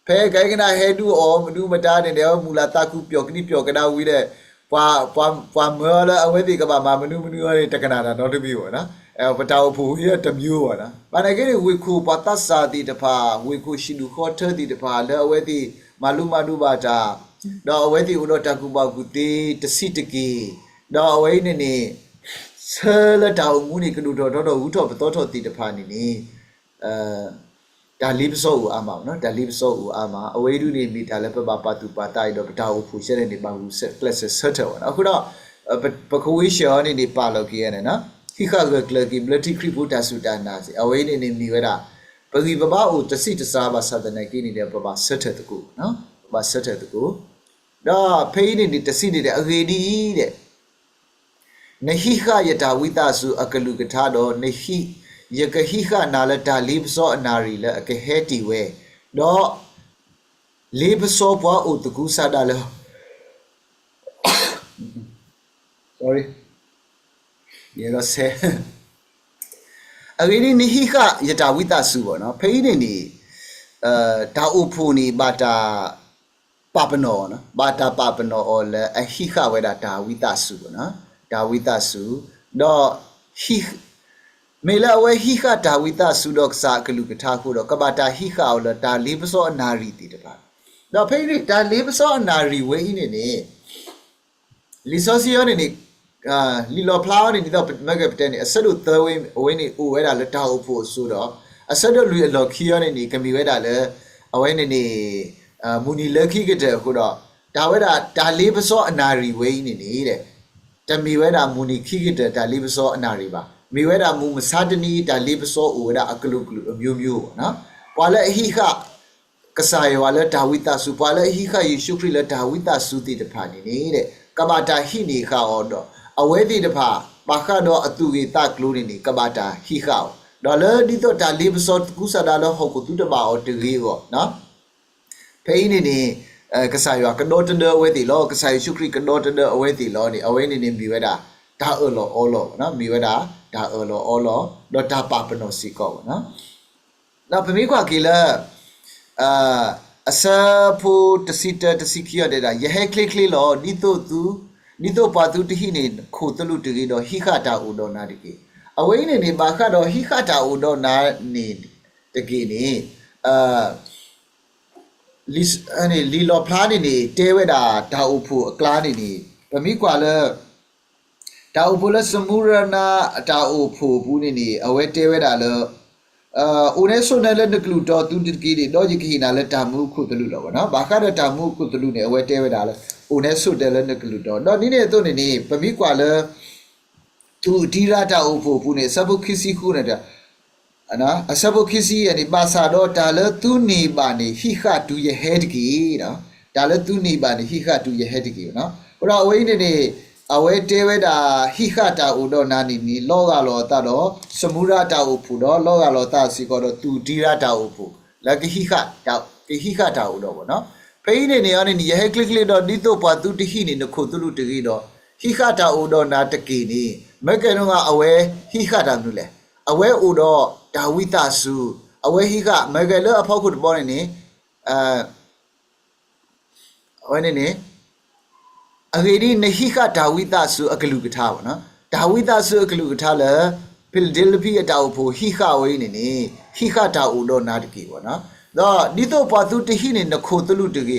ဖဲကဟဲကနၣ်ဟဲဒုးအီၣ်မနုၤမတၤန့ၣ်န့ၣ် အဝဲမုာ်လၤသးခုပျီၣ်ကဒံပျီၣ်ကဒါဝံၤဒီး ပှၤ, ပှၤမၢအီၤလၢအဝဲသ့ၣ်ကဘၣ်မၤမနုၤမနုၤအီၤန့ၣ် တကနၣ်တၢ်နီတမံၤဘၣ်နီၤ. ပတၢ်အိၣ်ဖှိၣ်ဝဲတမျိုးဘၣ်နီၤ. ဘၣ်နာ်က့န့ၣ် ဝ့ၢ်ခိၣ်ပှၤသးစၢ်သ့ၣ်တဖၣ်, ဝ့ၢ်ခိၣ်ဟံၣ်ဒူၣ်ဃီထၢသ့ၣ်တဖၣ် လၢအဝဲသ့ၣ်မၤလိမၤဒိးဘၣ်တၢ်, ဒီးအဝဲသ့ၣ်အိၣ်ဒီးတၢ်ကူၣ်ဘၣ်ကူၣ်သ့တဆံးတက့ၢ်, ဒီးအဝဲအံၤန့ၣ်န့ၣ် ဆၢလၢတၢ်အိၣ်မူန့ၣ် ကဒိၣ်ထီၣ်ထီထီၣ် ဂုၤထီၣ်ပသီထီၣ်သ့ၣ်တဖၣ်န့ၣ်န့ၣ် တၢ်လ့ပစီအိၣ်အါမးနီၤ, တၢ်လ့ပစီအိၣ်အါမး. အဝဲအံၤဒုးန့ၣ် မ့ၢ်တၢ်လၢပဘၣ်ပာ်သူၣ်ပာ်သးအံၤဒီး ပတၢ်အိၣ်ဖှိၣ်ဆဲလဲၣ်န့ၣ် ဘၣ်ဂုာ်ကျဲးစၢးဆၢထၢၣ်ဘၣ်နီၤ. အဃိဒီး ပကဝံၤဆှၢအီၤန့ၣ်န့ၣ် ပာ်လီၤက့ၤအီၤန့ၣ်နီၤ, ဟံးဃာ်ဂၢၢ်ကျၢၤက့ၤ ဘျၢထံခရံာ်ဖိတၢ်စူၢ်တၢ်နာ်စ့ၢ်, အဝဲအံၤန့ၣ်န့ၣ်မ့ၢ်ဝဲဒၣ် ပဂံၢ်ပဘါအိၣ်တဆံးတစှၤဘၣ်ဆၣ်သနာ်က့န့ၣ်ဒီး ပဘၣ်ဆၢထၢၣ်သကိး, ပဘၣ်ဆၢထၢၣ်သကိး. ဒီးဖဲအံၤန့ၣ်န့ၣ် တဆံန့ၣ်ဒီး အဂ့ၢ်ဒ်အံၤဒီး နဟံးဃာ်ယတၢ်ဝံသးစူၤအကလုၢ်ကထါဒီး နဟံး, ယကဟံးဃာ်နၤလၢတၢ်လ့ပစီအနၣ်ရံၣ်လၢအကဟဲတ့ၢ်ဝဲ, ဒီး လ့ပစီပှၤအိၣ်သကူစးဒၣ်လၢ sorry, ယဲဒီးဆဲ အဂ့ၢ်ဒ်အံၤ နဟံးဃာ်ယတၢ်ဝံသးစူၤဘၣ်နီၤ. ဖဲအံၤန့ၣ်န့ၣ် တၢ်အိၣ်ဖှိၣ်န့ၣ် ဘၣ်တၢ်ပာ်ပနီၣ်အီၤ, ဘၣ်တၢ်ပာ်ပနီၣ်အီၤလၢအဟံးဃာ်ဝဲဒၣ်တၢ်ဝံသးစူၤဘၣ်နီၤ, တၢ်ဝံသးစူၤ, ဒီး မ့ၢ်လၢအဝဲဟံးဃာ်တၢ်ဝံသးစူၤဒီးကစၢ်အကလုၢ်ကထါအဃိဒီး ကဘၣ်တၢ်ဟံးဃာ်အီၤလၢတၢ်လ့ပစီအနၣ်ရံၣ်သ့ၣ်တဖၣ်, ဒီးဖဲအံၤန့ၣ် တၢ်လ့ပစီအနၣ်ရံၣ်ဝဲအံၤန့ၣ်န့ၣ် လံာ်စီဆှံအံၤန့ၣ်န့ၣ် လံာ်လီၣ်ဖျါအံၤန့ၣ် ဒ်သိးမ့ၢ်ကပတဲန့ၣ် အဆၢဒိၣ်သၢဝဲ အဝဲန့ၣ်အိၣ်ဝဲဒၣ်လၢတၢ်အိၣ်ဖှိၣ်အစိၤဒီး အဆၢဒိၣ်လွံၢ်အလီၢ်ခံအံၤန့ၣ်န့ၣ် ကမ့ၢ်ဝဲဒၣ်လၢ အဝဲန့ၣ်န့ၣ် မုၢ်နံၤလၢခံကတၢၢ်အဃိဒီး တၢ်ဝဲဒၣ်တၢ်လ့ပစီအနၣ်ရံၣ်ဝဲအံၤန့ၣ်န့ၣ် တမ့ၢ်ဝဲဒၣ်မုၢ်နံၤခံကတၢၢ်တၢ်လ့ပစီအနၣ်ရံၣ်ဘၣ်. မ့ၢ်ဝဲဒၣ်မုၢ်မဆါတနံၤအံၤ တၢ်လ့ပစီအိၣ်ဝဲဒၣ်အကလုာ်ကလုာ်အမျိုးမျိုးဘၣ်နီၤ. ပှၤလၢအဟံးဃာ် ကစၢ်ယွၤလၢတၢ်ဝံသးစူၤ, ပှၤလၢအဟံးဃာ်ယ့ၣ်ၡူးခရံာ်လၢတၢ်ဝံသးစူၤသ့ၣ်တဖၣ်န့ၣ်န့ၣ် ကဘၣ်တၢ်ဟံးန့ၢ်ဃာ်အီၤဒီး အဝဲသ့ၣ်တဖၣ် ဘၣ်ဃးဒီးအသူၣ်ဂ့ၢ်သးကျိၤန့ၣ်န့ၣ် ကဘၣ်တၢ်ဟံးဃာ်အီၤ ဒီးလၢဒ်သိးတၢ်လ့ပစီသကူစးဒၣ်လၢဟီၣ်ခိၣ်သုတဘၣ်အီၤတဂ့ၤအဂီၢ်နီၤ. ဖဲအံၤန့ၣ်န့ၣ် ကစၢ်ယွၤကဒီတဒၢအဝဲသ့ၣ်လီၤ. ကစၢ်ယ့ၣ်ၡူးခရံာ်ကဒီတဒၢအဝဲသ့ၣ်လီၤန့ၣ် အဝဲန့ၣ်န့ၣ် မ့ၢ်ဝဲဒၣ် တၢ်အၢၣ်လီၤအီလီၤနီၤ, မ့ၢ်ဝဲဒၣ် တၢ်အၢၣ်လီၤအီလီၤ ဒီးတၢ်ပာ်ပနီၣ်စ့ၢ်ကီးနီၤ. ဒီးပမ့ၢ်ကွၢ်က့ၤလၢ အဆၢဖိတဆံတၢတဆံခံအံၤတဲဒၣ် ယဟဲချ့ချ့လီၤ. ဒ်သိးသု, ဒ်သိးပှၤသုတဟံးန့ၢ်နခိၣ်သလုးတဂ့ၤဒီး ဟံးဃာ်တၢ်အိၣ်ဒီးနၤတက့ၢ်. အဝဲအံၤန့ၣ်န့ၣ် ဘၣ်ဃးဒီးဟံးဃာ်တၢ်အိၣ်ဒီးနၤန့ၣ်တက့ၢ်န့ၣ် လံာ်လီၣ်ဖျါန့ၣ်န့ၣ် တဲဝဲဒၣ်တၢ်အိၣ်ဖှိၣ်အကျါန့ၣ်န့ၣ် ပမ့ၢ်ကွၢ်လၢ တၢ်အိၣ်ဖှိၣ်လၢစမူရနၤအတၢ်အိၣ်ဖှိၣ်အပူၤန့ၣ်န့ၣ် အဝဲတဲဝဲဒၣ်လၢ အိၣ်နဲဆိးနဲလၢနကလုၢ်တီၤသုတက့ၢ်န့ၣ် ဒီးယကဟ့ၣ်နၤလၢတၢ်မူအခိၣ်သလုးလီၤနီၤ. ဘၣ်ဃးဒီးတၢ်မူအခိၣ်သလုးန့ၣ် အဝဲတဲဝဲဒၣ်လၢ အိၣ်နဲဆိးနဲလၢနကလုၢ်တီၤ ဒီးဒ်န့ၣ်အသိးန့ၣ်န့ၣ် ပမ့ၢ်ကွၢ်လၢ သူၣ်တံရၤတၢ်အိၣ်ဖှိၣ်အပူၤန့ၣ် အဆၢဖိခံဆံဃုန့ၣ် အဆၢဖိခံဆံယဲၢ်န့ၣ် ဘၣ်ဆၣ်ဒီးတၢ်လၢသုန့ၢ်ဘၣ်န့ၣ် ဟံးဃာ်တုၤယဟဲတက့ၢ်. တၢ်လၢသုန့ၢ်ဘၣ်န့ၣ် ဟံးဃာ်တုၤယဟဲတက့ၢ်နီၤ. အဃိဒီးအဝဲအံၤန့ၣ်န့ၣ် အဝဲတဲဝဲဒၣ် ဟံးဃာ်တၢ်အိၣ်ဒီးနၤန့ၣ်န့ၣ် လီၤဂာ်လီၤအသးဒီး စမူရၤတၢ်အိၣ်ဖှိၣ်ဒီး လီၤဂာ်လီၤအသးစ့ၢ်ကီးဒီး သူၣ်တံရၤတၢ်အိၣ်ဖှိၣ် လၢ ကဟံးဃာ်တၢ်အိၣ်ဒီးဘၣ်နီၤ. ဖဲအံၤန့ၣ်န့ၣ်အီၤန့ၣ်န့ၣ် ယဟဲချ့ချ့ဒီး ဒ်သိးပှၤသုတဟံးန့ၢ်နခိၣ်သလုးတဂ့ၤဒီး ဟံးဃာ်တၢ်အိၣ်ဒီးနၤတက့ၢ်န့ၣ် မ့ၢ်ကဲနီၢ်ဂၤ အဝဲဟံးဃာ်တၢ်မနုၤလဲၣ်. အဝဲအိၣ်ဒီးတၢ်ဝံသးစူၤ, အဝဲဟံးဃာ် မ့ၢ်ကဲလၢအဖီခိၣ်တဘီန့ၣ်န့ၣ် အဝဲန့ၣ်န့ၣ် အဂ့ၢ်ဒ်အံၤ နဟံးဃာ်တၢ်ဝံသးစူၤအကလုၢ်ကထါဘၣ်နီၤ. တၢ်ဝံသးစူၤအကလုၢ်ကထါလၢ ဖံလဒ့လဖံအတၢ်အိၣ်ဖှိၣ်ဟံးဃာ်ဝဲအံၤန့ၣ်န့ၣ် ဟံးဃာ်တၢ်အိၣ်ဒီးနၤတက့ၢ်ဘၣ်နီၤ. ဒီးဒ်သိးပှၤသုတဟံးန့ၢ်နခိၣ်သလုးတဂ့ၤ,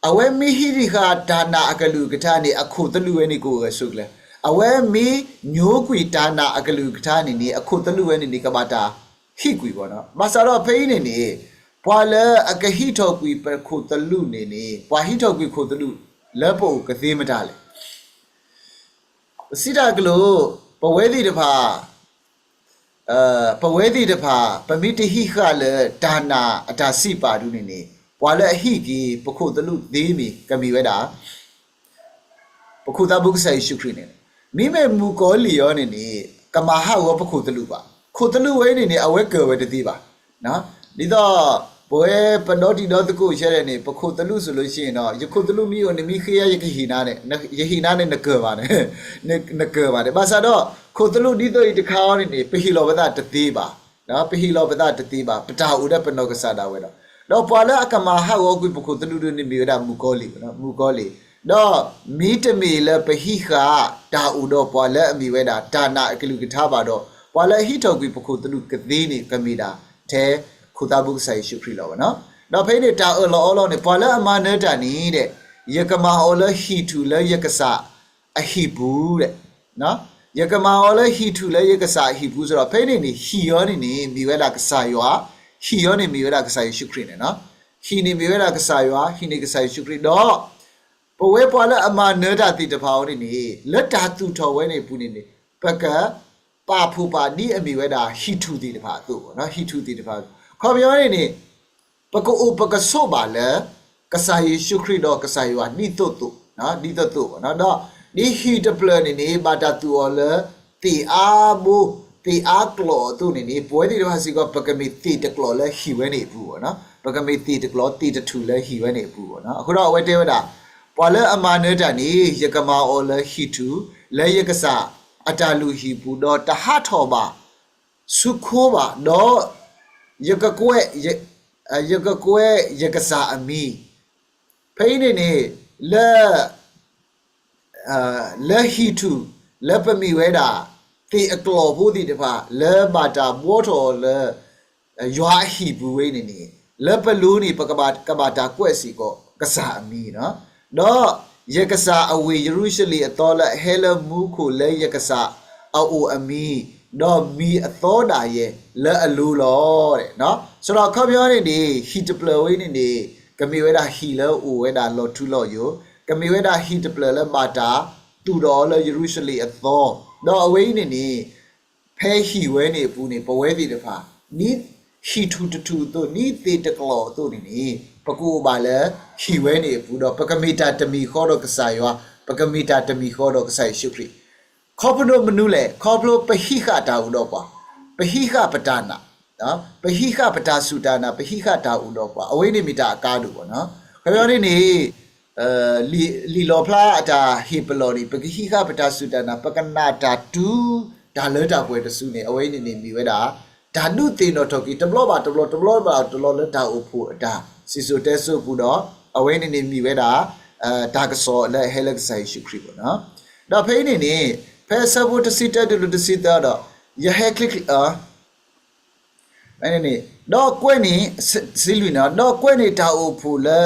အဝဲမ့ၢ်ဟံးန့ၢ်ဃာ်တၢ်နာ်အကလုၢ်ကထါန့ၣ် အခိၣ်သလုးဝဲန့ၣ်ကအိၣ်ဂၢၢ်ဆိးကျၢၤ, အဝဲမ့ၢ်ညိကွံာ်တၢ်နာ်အကလုၢ်ကထါန့ၣ်န့ၣ် အခိၣ်သလုးဝဲန့ၣ်န့ၣ် ကဘၣ်တၢ်ဟံးကွံာ်ဘၣ်နီၤ. ဘၣ်ဆၣ်ဒီးဖဲအံၤန့ၣ်န့ၣ် ပှၤလၢအကဟံးထီၣ်ကွံာ်ပခိၣ်သလုးန့ၣ်န့ၣ် ပှၤဟံးထီၣ်ကွံာ်ခိၣ်သလုးလၢပအိၣ်ကသ့မတၤလဲၣ်. ပစံးတၢ်ကလုာ်, ပဝဲသ့ၣ်တဖၣ် ပဝဲသ့ၣ်တဖၣ် ပမ့ၢ်တဟံးဃာ်လၢတၢ်နာ်အတၢ်စံးပာ်ဒုန့ၣ်န့ၣ် ပှၤလၢအဟံးက့ၤပခိၣ်သလုးသ့မ့ၢ် ကမ့ၢ်ဝဲဒၣ် ပခိၣ်သးဘိကစၢ်ယ့ၣ်ၡူးခရံာ်န့ၣ်, မ့မ့ၢ်မုၣ်ကီၤလံၢ်အံၤန့ၣ်န့ၣ် ကမၤဟးဂီၤပခိၣ်သလုးဘၣ်. ခိၣ်သလုးဝဲအံၤန့ၣ်န့ၣ် အဝဲကၢၤဝဲတသ့ဘၣ်. ဒ်သိး ပဝဲပဒီတံၤဒီသကိးဆဲလဲၣ်န့ၣ် ပခိၣ်သလုး ဆိုလို့ရှိရင်တော့ ယခိၣ်သလုးမ့ၢ်အိၣ်န့ၣ် မ့ၢ်ဃ့ယၤ ယကဟ့ၣ်နၤန့ၣ်, ယဟ့ၣ်နၤန့ၣ် နကၢၤဘၣ်န့ၣ်, နကၢၤဘၣ်န့ၣ်. ဘၣ်ဆၣ်ဒီး ခိၣ်သလုးဒ်သိးအံၤတခါအံၤန့ၣ်န့ၣ် ပဟ့ၣ်လီၤပသးတသ့ဘၣ်. ပဟ့ၣ်လီၤပသးတသ့ဘၣ်, ပတၢ်အိၣ်ဒီးပနီၢ်ကစၢ်ဒၣ်ဝဲဒီး, ဒီးပှၤလၢအကမၤဟးဂီၤကွံာ်ပခိၣ်သလုးဒုန့ၣ်မ့ၢ်ဝဲဒၣ်မုၣ်ကီၤလံၢ်, မုၣ်ကီၤလံၢ်, ဒီးမ့တမ့ၢ်လၢပဟံးဃာ်တၢ်အိၣ်ဒီးပှၤလၢအမ့ၢ်ဝဲဒၣ်တၢ်နာ်အကလုၢ်ကထါဘၣ်ဒီး ပှၤလၢအဟံးထီၣ်ကွံာ်ပခိၣ်သလုးကသ့န့ၣ် ကမ့ၢ်ဒၣ်ထဲခိၣ်သးဘိကစၢ်ယ့ၣ်ၡူးခရံာ်လီၤ. ဒီးဖဲအံၤန့ၣ် တၢ်အၢၣ်လီၤအီလီၤန့ၣ် ပှၤလၢအမၤနၢၤတၢ်န့ၣ်ဒီး ယကမၤအီၤလၢဟံၣ်ထူၣ်လၢယကစၢ်အဟံၣ်ပူၤဒီး ယကမၤအီၤလၢဟံၣ်ထူၣ်လၢယကစၢ်အဟံၣ်ပူၤ ဆိုတော့ ဖဲန့ၣ်န့ၣ် ဟံၣ်အံၤန့ၣ်န့ၣ် မ့ၢ်ဝဲဒၣ်ကစၢ်ယွၤ, ဟံၣ်အံၤန့ၣ်မ့ၢ်ဝဲဒၣ်ကစၢ်ယ့ၣ်ၡူးခရံာ်န့ၣ်. ဟံၣ်န့ၣ်မ့ၢ်ဝဲဒၣ်ကစၢ်ယွၤ, ဟံၣ်န့ၣ်ကစၢ်ယ့ၣ်ၡူးခရံာ်ဒီး ပဝဲပှၤလၢအမၤနၢၤတၢ်သ့ၣ်တဖၣ်အံၤန့ၣ်န့ၣ် လၢတၢ်သူၣ်ထီၣ်ဝဲန့ၣ်အပူၤန့ၣ်န့ၣ် ပကပာ်ဖှိၣ်ပာ်ဒ်အမ့ၢ်ဝဲဒၣ်ဟံၣ်ထူၣ်သ့ၣ်တဖၣ်အသိး, ဟံၣ်ထူၣ်သ့ၣ်တဖၣ်အသိး. ခီပညီန့ၣ်န့ၣ် ပကအိၣ်ပကဆိးဘၣ်လၢ ကစၢ်ယ့ၣ်ၡူးခရံာ်ဒီးကစၢ်ယွၤဒ်သိးသိး, ဒ်သိးသိး, ဒီးဒ်ဟံၣ်တဖျၢၣ်န့ၣ်န့ၣ် ဘၣ်တၢ်သူၣ်အီၤလၢ သ့ၣ်အါဘိ, သ့ၣ်အါကျိာ်အသိးန့ၣ်န့ၣ် ပဝဲသ့ၣ်တဖၣ်စ့ၢ်ကီး ပကမ့ၢ်သ့ၣ်တကျိာ်လၢဟံၣ်ဝဲန့ၣ်အပူၤ, ပကမ့ၢ်သ့ၣ်တကျိာ် သ့ၣ်တထူၣ်လၢဟံၣ်ဝဲန့ၣ်အပူၤ. အဃိဒီးအဝဲတဲဝဲဒၣ် ပှၤလၢအမၤနၢၤတၢ်န့ၣ် ယကမၤအီၤလၢဟံၣ်ထူၣ် လၢယကစၢ်အတၢ်လုၢ်ဟံၣ်ပူၤ ဒီးတဟးထီၣ်ဘၣ်ဆူခိဘၣ်, ဒီး ယကကွဲး, ယကကွဲးယကစၢ်အမံၤ. ဖဲအံၤန့ၣ်န့ၣ် လၢ လၢဟံၣ်ထူၣ် လၢပမ့ၢ်ဝဲဒၣ် သ့ၣ်အကျိာ်ဖိသ့ၣ်တဖၣ် လၢဘၣ်တၢ်ဘှီထီၣ်အီၤလၢ ယွၤအဟံၣ်ပူၤဝဲအံၤန့ၣ်န့ၣ် လၢပလိၤန့ၣ် ပကဘၣ်, ကဘၣ်တၢ်ကွဲးစ့ၢ်ကီး ကစၢ်အမံၤလီၤ. ဒီးယကစၢ်အဝ့ၢ်ယရူၤၡလ့ၣ်အသီလၢအဟဲလၢမူခိၣ်လၢယကစၢ်အအိၣ်အမံၤ, ဒီးမံၤအသီဒၣ်ယဲလၢအလိၤလီၤ. ဆိုတော့ ခီပညီန့ၣ်န့ၣ် ဟံၣ်တဖျၢၣ်ဝဲအံၤန့ၣ်န့ၣ် ကမ့ၢ်ဝဲဒၣ်ဟံၣ်လၢအအိၣ်ဝဲဒၣ်လီၤထူလီၤယိာ်, ကမ့ၢ်ဝဲဒၣ်ဟံၣ်တဖျၢၣ်လၢဘၣ်တၢ်သူၣ်ထီၣ်အီၤလၢယရူၤၡလ့ၣ်အသီ, ဒီးအဝဲအံၤန့ၣ်န့ၣ် ဖဲဟံၣ်ဝဲန့ၣ်အပူၤန့ၣ် ပဝဲသ့ၣ်တဖၣ် ဒ်ဟံၣ်ထူၣ်တထူၣ်အသိး ဒ်သ့ၣ်တကျိာ်အသိးန့ၣ်န့ၣ် ပကအိၣ်ဘၣ်လၢဟံၣ်ဝဲန့ၣ်အပူၤဒီး ပကမ့ၢ်တၢ်တမံၤဃီဒီးကစၢ်ယွၤ, ပကမ့ၢ်တၢ်တမံၤဃီဒီးကစၢ်ယ့ၣ်ၡူးခရံာ်. ခီဖျိမနုၤလဲၣ်, ခီဖျိပဟံးဃာ်တၢ်အိၣ်ဒီးပှၤ, ပဟံးဃာ်ပတၢ်နာ်, ပဟံးဃာ်ပတၢ်စူၢ်တၢ်နာ်, ပဟံးဃာ်တၢ်အိၣ်ဒီးပှၤ, အဝဲန့ၣ်မ့ၢ်တၢ်အကါဒိၣ်ဘၣ်နီၤ. ခီဖျိန့ၣ်န့ၣ် လံာ်လီၣ်ဖျါအတၢ်ဟ့ၣ်ပလီၢ်န့ၣ် ပကဟံးဃာ်ပတၢ်စူၢ်တၢ်နာ်, ပကနာ်တၢ်တုၤ တၢ်လၢတၢ်ပှဲၤတစုန့ၣ် အဝဲအံၤန့ၣ်န့ၣ်မ့ၢ်ဝဲဒၣ် တၢ်ဒုးသ့ၣ်နီၣ်ထီၣ်က့ၤ တဘျီဘၣ်တဘျီ တဘျီဘၣ်တဘျီလၢတၢ်အိၣ်ဖှိၣ်အတၢ်စံၣ်စိၤတဲစိၤအပူၤဒီး အဝဲအံၤန့ၣ်န့ၣ်မ့ၢ်ဝဲဒၣ် တၢ်ကစီၣ်လၢအဟဲလၢကစၢ်ယ့ၣ်ၡူးခရံာ်အပူၤနီၤ. ဒီးဖဲအံၤန့ၣ်န့ၣ် ဖဲအဆၢဖိတဆံတၢတုၤလၢတဆံသၢဒီး ယဟဲချ့ချ့ ဒီးကွဲးန့ၣ် စံးလွံၢ်န့ၣ် ဒီးကွဲးန့ၢ်တၢ်အိၣ်ဖှိၣ်လၢ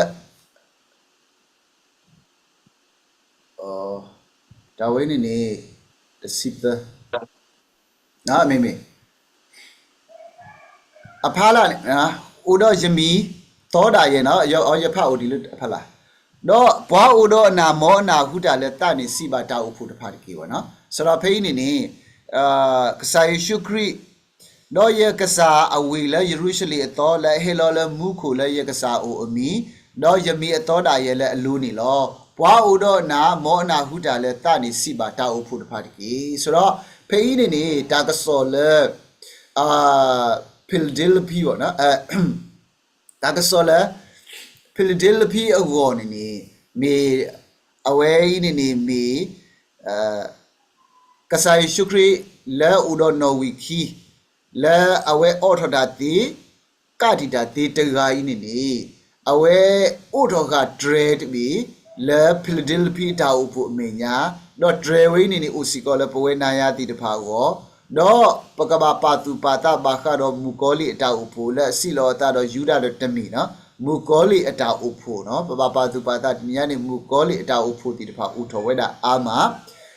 တၢ်ဝဲန့ၣ်န့ၣ် တဆံသၢ မ့မ့ၢ် အဖီလာ်န့ၣ် အိၣ်ဒီးယမံၤသီဒၣ်ယဲနီၤ, ယဖးအိၣ်ဒံးလၢအဖီလာ်, ဒီးပှၤအိၣ်ဒီးအနၢ် မ်အနၢ်ဟူတၢ်လၢသးန့ၣ် စံးဘၣ်တၢ်အိၣ်ဖှိၣ်တဖၣ်တက့ၢ်ဝဲနီၤ. စးထီၣ်ဖဲအံၤန့ၣ်န့ၣ် ကစၢ်ယ့ၣ်ၡူးခရံာ် ဒီးယကစၢ်အဝ့ၢ်လၢယရူၤၡလ့ၣ်အသီ လၢအဟဲလီၤလၢမူခိၣ်လၢယကစၢ်အအိၣ်အမံၤ, ဒီးယမံၤအသီဒၣ်ယဲလၢအလိၤန့ၣ်လီၤ. ပှၤအိၣ်ဒီးအနၢ် မ်အနၢ်ဟူတၢ်လၢသးန့ၣ် စံးဘၣ်တၢ်အိၣ်ဖှိၣ်တဖၣ်တက့ၢ်. စးထီၣ် ဖဲအံၤန့ၣ်န့ၣ် တၢ်ကစီၣ်လၢ ဖံလဒ့လဖံ တၢ်ကစီၣ်လၢ ဖံလဒ့လဖံအဂီၢ်န့ၣ်န့ၣ် မ့ၢ် အဝဲအံၤန့ၣ်န့ၣ်မ့ၢ် ကစၢ်ယ့ၣ်ၡူးခရံာ်လၢအအိၣ်ဒီးနီၣ်ဝံာ်ခံ လၢအဝဲအိးထီၣ်တၢ်သ့ ကးတံာ်တၢ်သ့တဂၤအံၤန့ၣ်န့ၣ် အဝဲအိးထီၣ်ဃာ်တြဲၤတဘ့ၣ် လၢဖံလဒ့လဖံအတၢ်အိၣ်ဖှိၣ်အမဲာ်ညါ, ဒီးတြဲၤဝဲအံၤန့ၣ်န့ၣ် အိၣ်စ့ၢ်ကီးလၢပဝဲနၤယၤသ့ၣ်တဖၣ်အဂီၢ်, ဒီးပကဘၣ်ပာ်သူၣ်ပာ်သးဘၣ်ဃးဒီးမုၣ်ကီၤလံၢ်အတၢ်အိၣ်ဖှိၣ်လၢအစံးလီၤအသးဒီးယူဒၤဒီးတမ့ၢ်နီၤ, မုၣ်ကီၤလံၢ်အတၢ်အိၣ်ဖှိၣ်နီၤ, ပဘၣ်ပာ်သူၣ်ပာ်သးတနံၤညါန့ၣ် မုၣ်ကီၤလံၢ်အတၢ်အိၣ်ဖှိၣ်သ့ၣ်တဖၣ်အိၣ်ထီၣ်ဝဲဒၣ်အါမး,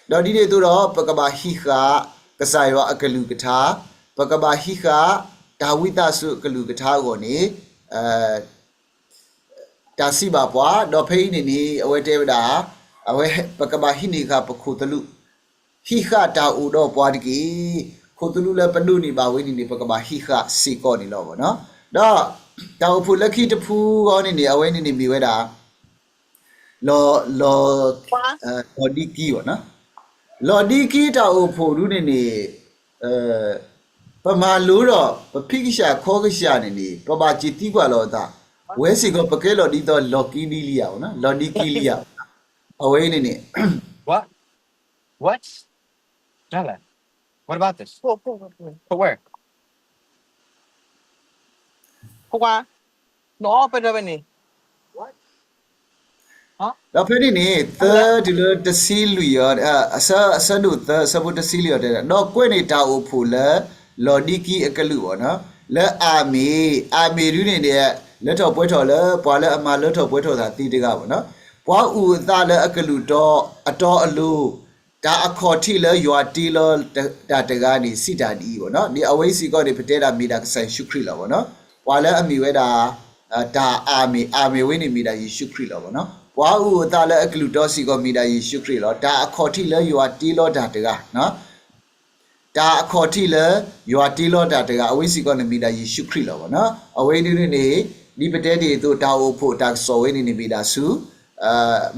ဒီးဒ်န့ၣ်အသိးဒီး ပကဘၣ်ဟံးဃာ်ကစၢ်ယွၤအကလုၢ်ကထါ, ပကဘၣ်ဟံးဃာ်တၢ်ဝံသးစူၤအကလုၢ်ကထါအဂီၢ်န့ၣ် တၢ်စံးဘၣ်ပှၤ, ဒီးဖဲအံၤန့ၣ်န့ၣ် အဝဲတဲဝဲဒၣ်, အဝဲပကဘၣ်ဟံးန့ၢ်ဃာ်ပခိၣ်သလုး, ဟံးဃာ်တၢ်အိၣ်ဒီးပှၤတက့ၢ်. ခိၣ်သလုးလၢပဒိးန့ၢ်ဘၣ်ဝဲန့ၣ်န့ၣ် ပကဘၣ်ဟံးဃာ်စ့ၢ်ကီးန့ၣ်လီၤဘၣ်နီၤ. ဒီးတၢ်အိၣ်ဖှိၣ်လၢခံတဖုဂီၢ်န့ၣ်န့ၣ် အဝဲန့ၣ်န့ၣ်မ့ၢ်ဝဲဒၣ် လီၤ, လီၤ, လီၤဒံကံဘၣ်နီၤ. လီၤဒံကံတၢ်အိၣ်ဖှိၣ်ဒုန့ၣ်န့ၣ် ပမၤလိဒီး ပဖံးကစၢ်ခီကစၢ်န့ၣ်န့ၣ် ပဘၣ်စံးသံကွၢ်လီၤအသး, ဝဲစ့ၢ်ကီးပကဲလီၤဒ်သိးလီၤကံဒံလံဧါဘၣ်နီၤ, လီၤဒံကံလံဧါဘၣ်နီၤ. အဝဲအံၤန့ၣ်န့ၣ် What? What? What about this? ပဝဲ နအီၣ်ပဲတၢ်ဝဲန့ၣ် ဒီးဖဲန့ၣ်န့ၣ် သၢတုၤလၢတဆံလွံၢ်အီၤ, အဆၢဒိၣ်သၢ အဆၢဖိတဆံလွံၢ်အီၤတဲဒၣ်, ဒီးကွဲးန့ၢ်တၢ်အိၣ်ဖှိၣ်လၢ လီၤဒံကံအကလုာ်ဘၣ်နီၤ, လၢအၤမ့ၣ်, အၤမ့ၣ်ဒုန့ၣ်န့ၣ် လၢထီၣ်ပှဲၤထီၣ်လၢ ပှၤလၢအမၤလၢထီၣ်ပှဲၤထီၣ်သးသ့တဂၤဘၣ်နီၤ, ပှၤအုၣ်အသးလၢအကလုၢ်တီအတီအလိၤ, တၢ်အခီၣ်ထံးလၢယွၤတ့လီၤတၢ်တဂၤန့ၣ် စံးတၢ်ဒ်အံၤဘၣ်နီၤ, ဒ်အဝဲအံၤစ့ၢ်ကီးန့ၣ် ပတဲဒၣ်မ့ၢ်ဒၣ်ကစၢ်ယ့ၣ်ၡူးခရံာ်လီၤဘၣ်နီၤ, ပှၤလၢအမ့ၢ်ဝဲဒၣ် တၢ်အၤမ့ၣ်, အၤမ့ၣ်ဝဲန့ၣ်မ့ၢ်ဒၣ်ယ့ၣ်ၡူးခရံာ်လီၤဘၣ်နီၤ, ပှၤအုၣ်အသးလၢအကလုၢ်တီစ့ၢ်ကီးမ့ၢ်ဒၣ်ယ့ၣ်ၡူးခရံာ်လီၤ, တၢ်အခီၣ်ထံးလၢယွၤတ့လီၤတၢ်တဂၤ တၢ်အခီၣ်ထံးလၢယွၤတ့လီၤတၢ်တဂၤ အဝဲစ့ၢ်ကီးန့ၣ်မ့ၢ်ဒၣ်ယ့ၣ်ၡူးခရံာ်လီၤဘၣ်နီၤ, အဝဲဒ်န့ၣ်န့ၣ် ဒ်ပတဲတ့ၢ်အသိး တၢ်အိၣ်ဖှိၣ်အတၢ်ကစီၣ်ဝဲန့ၣ်န့ၣ်မ့ၢ်ဒၣ်ဆူ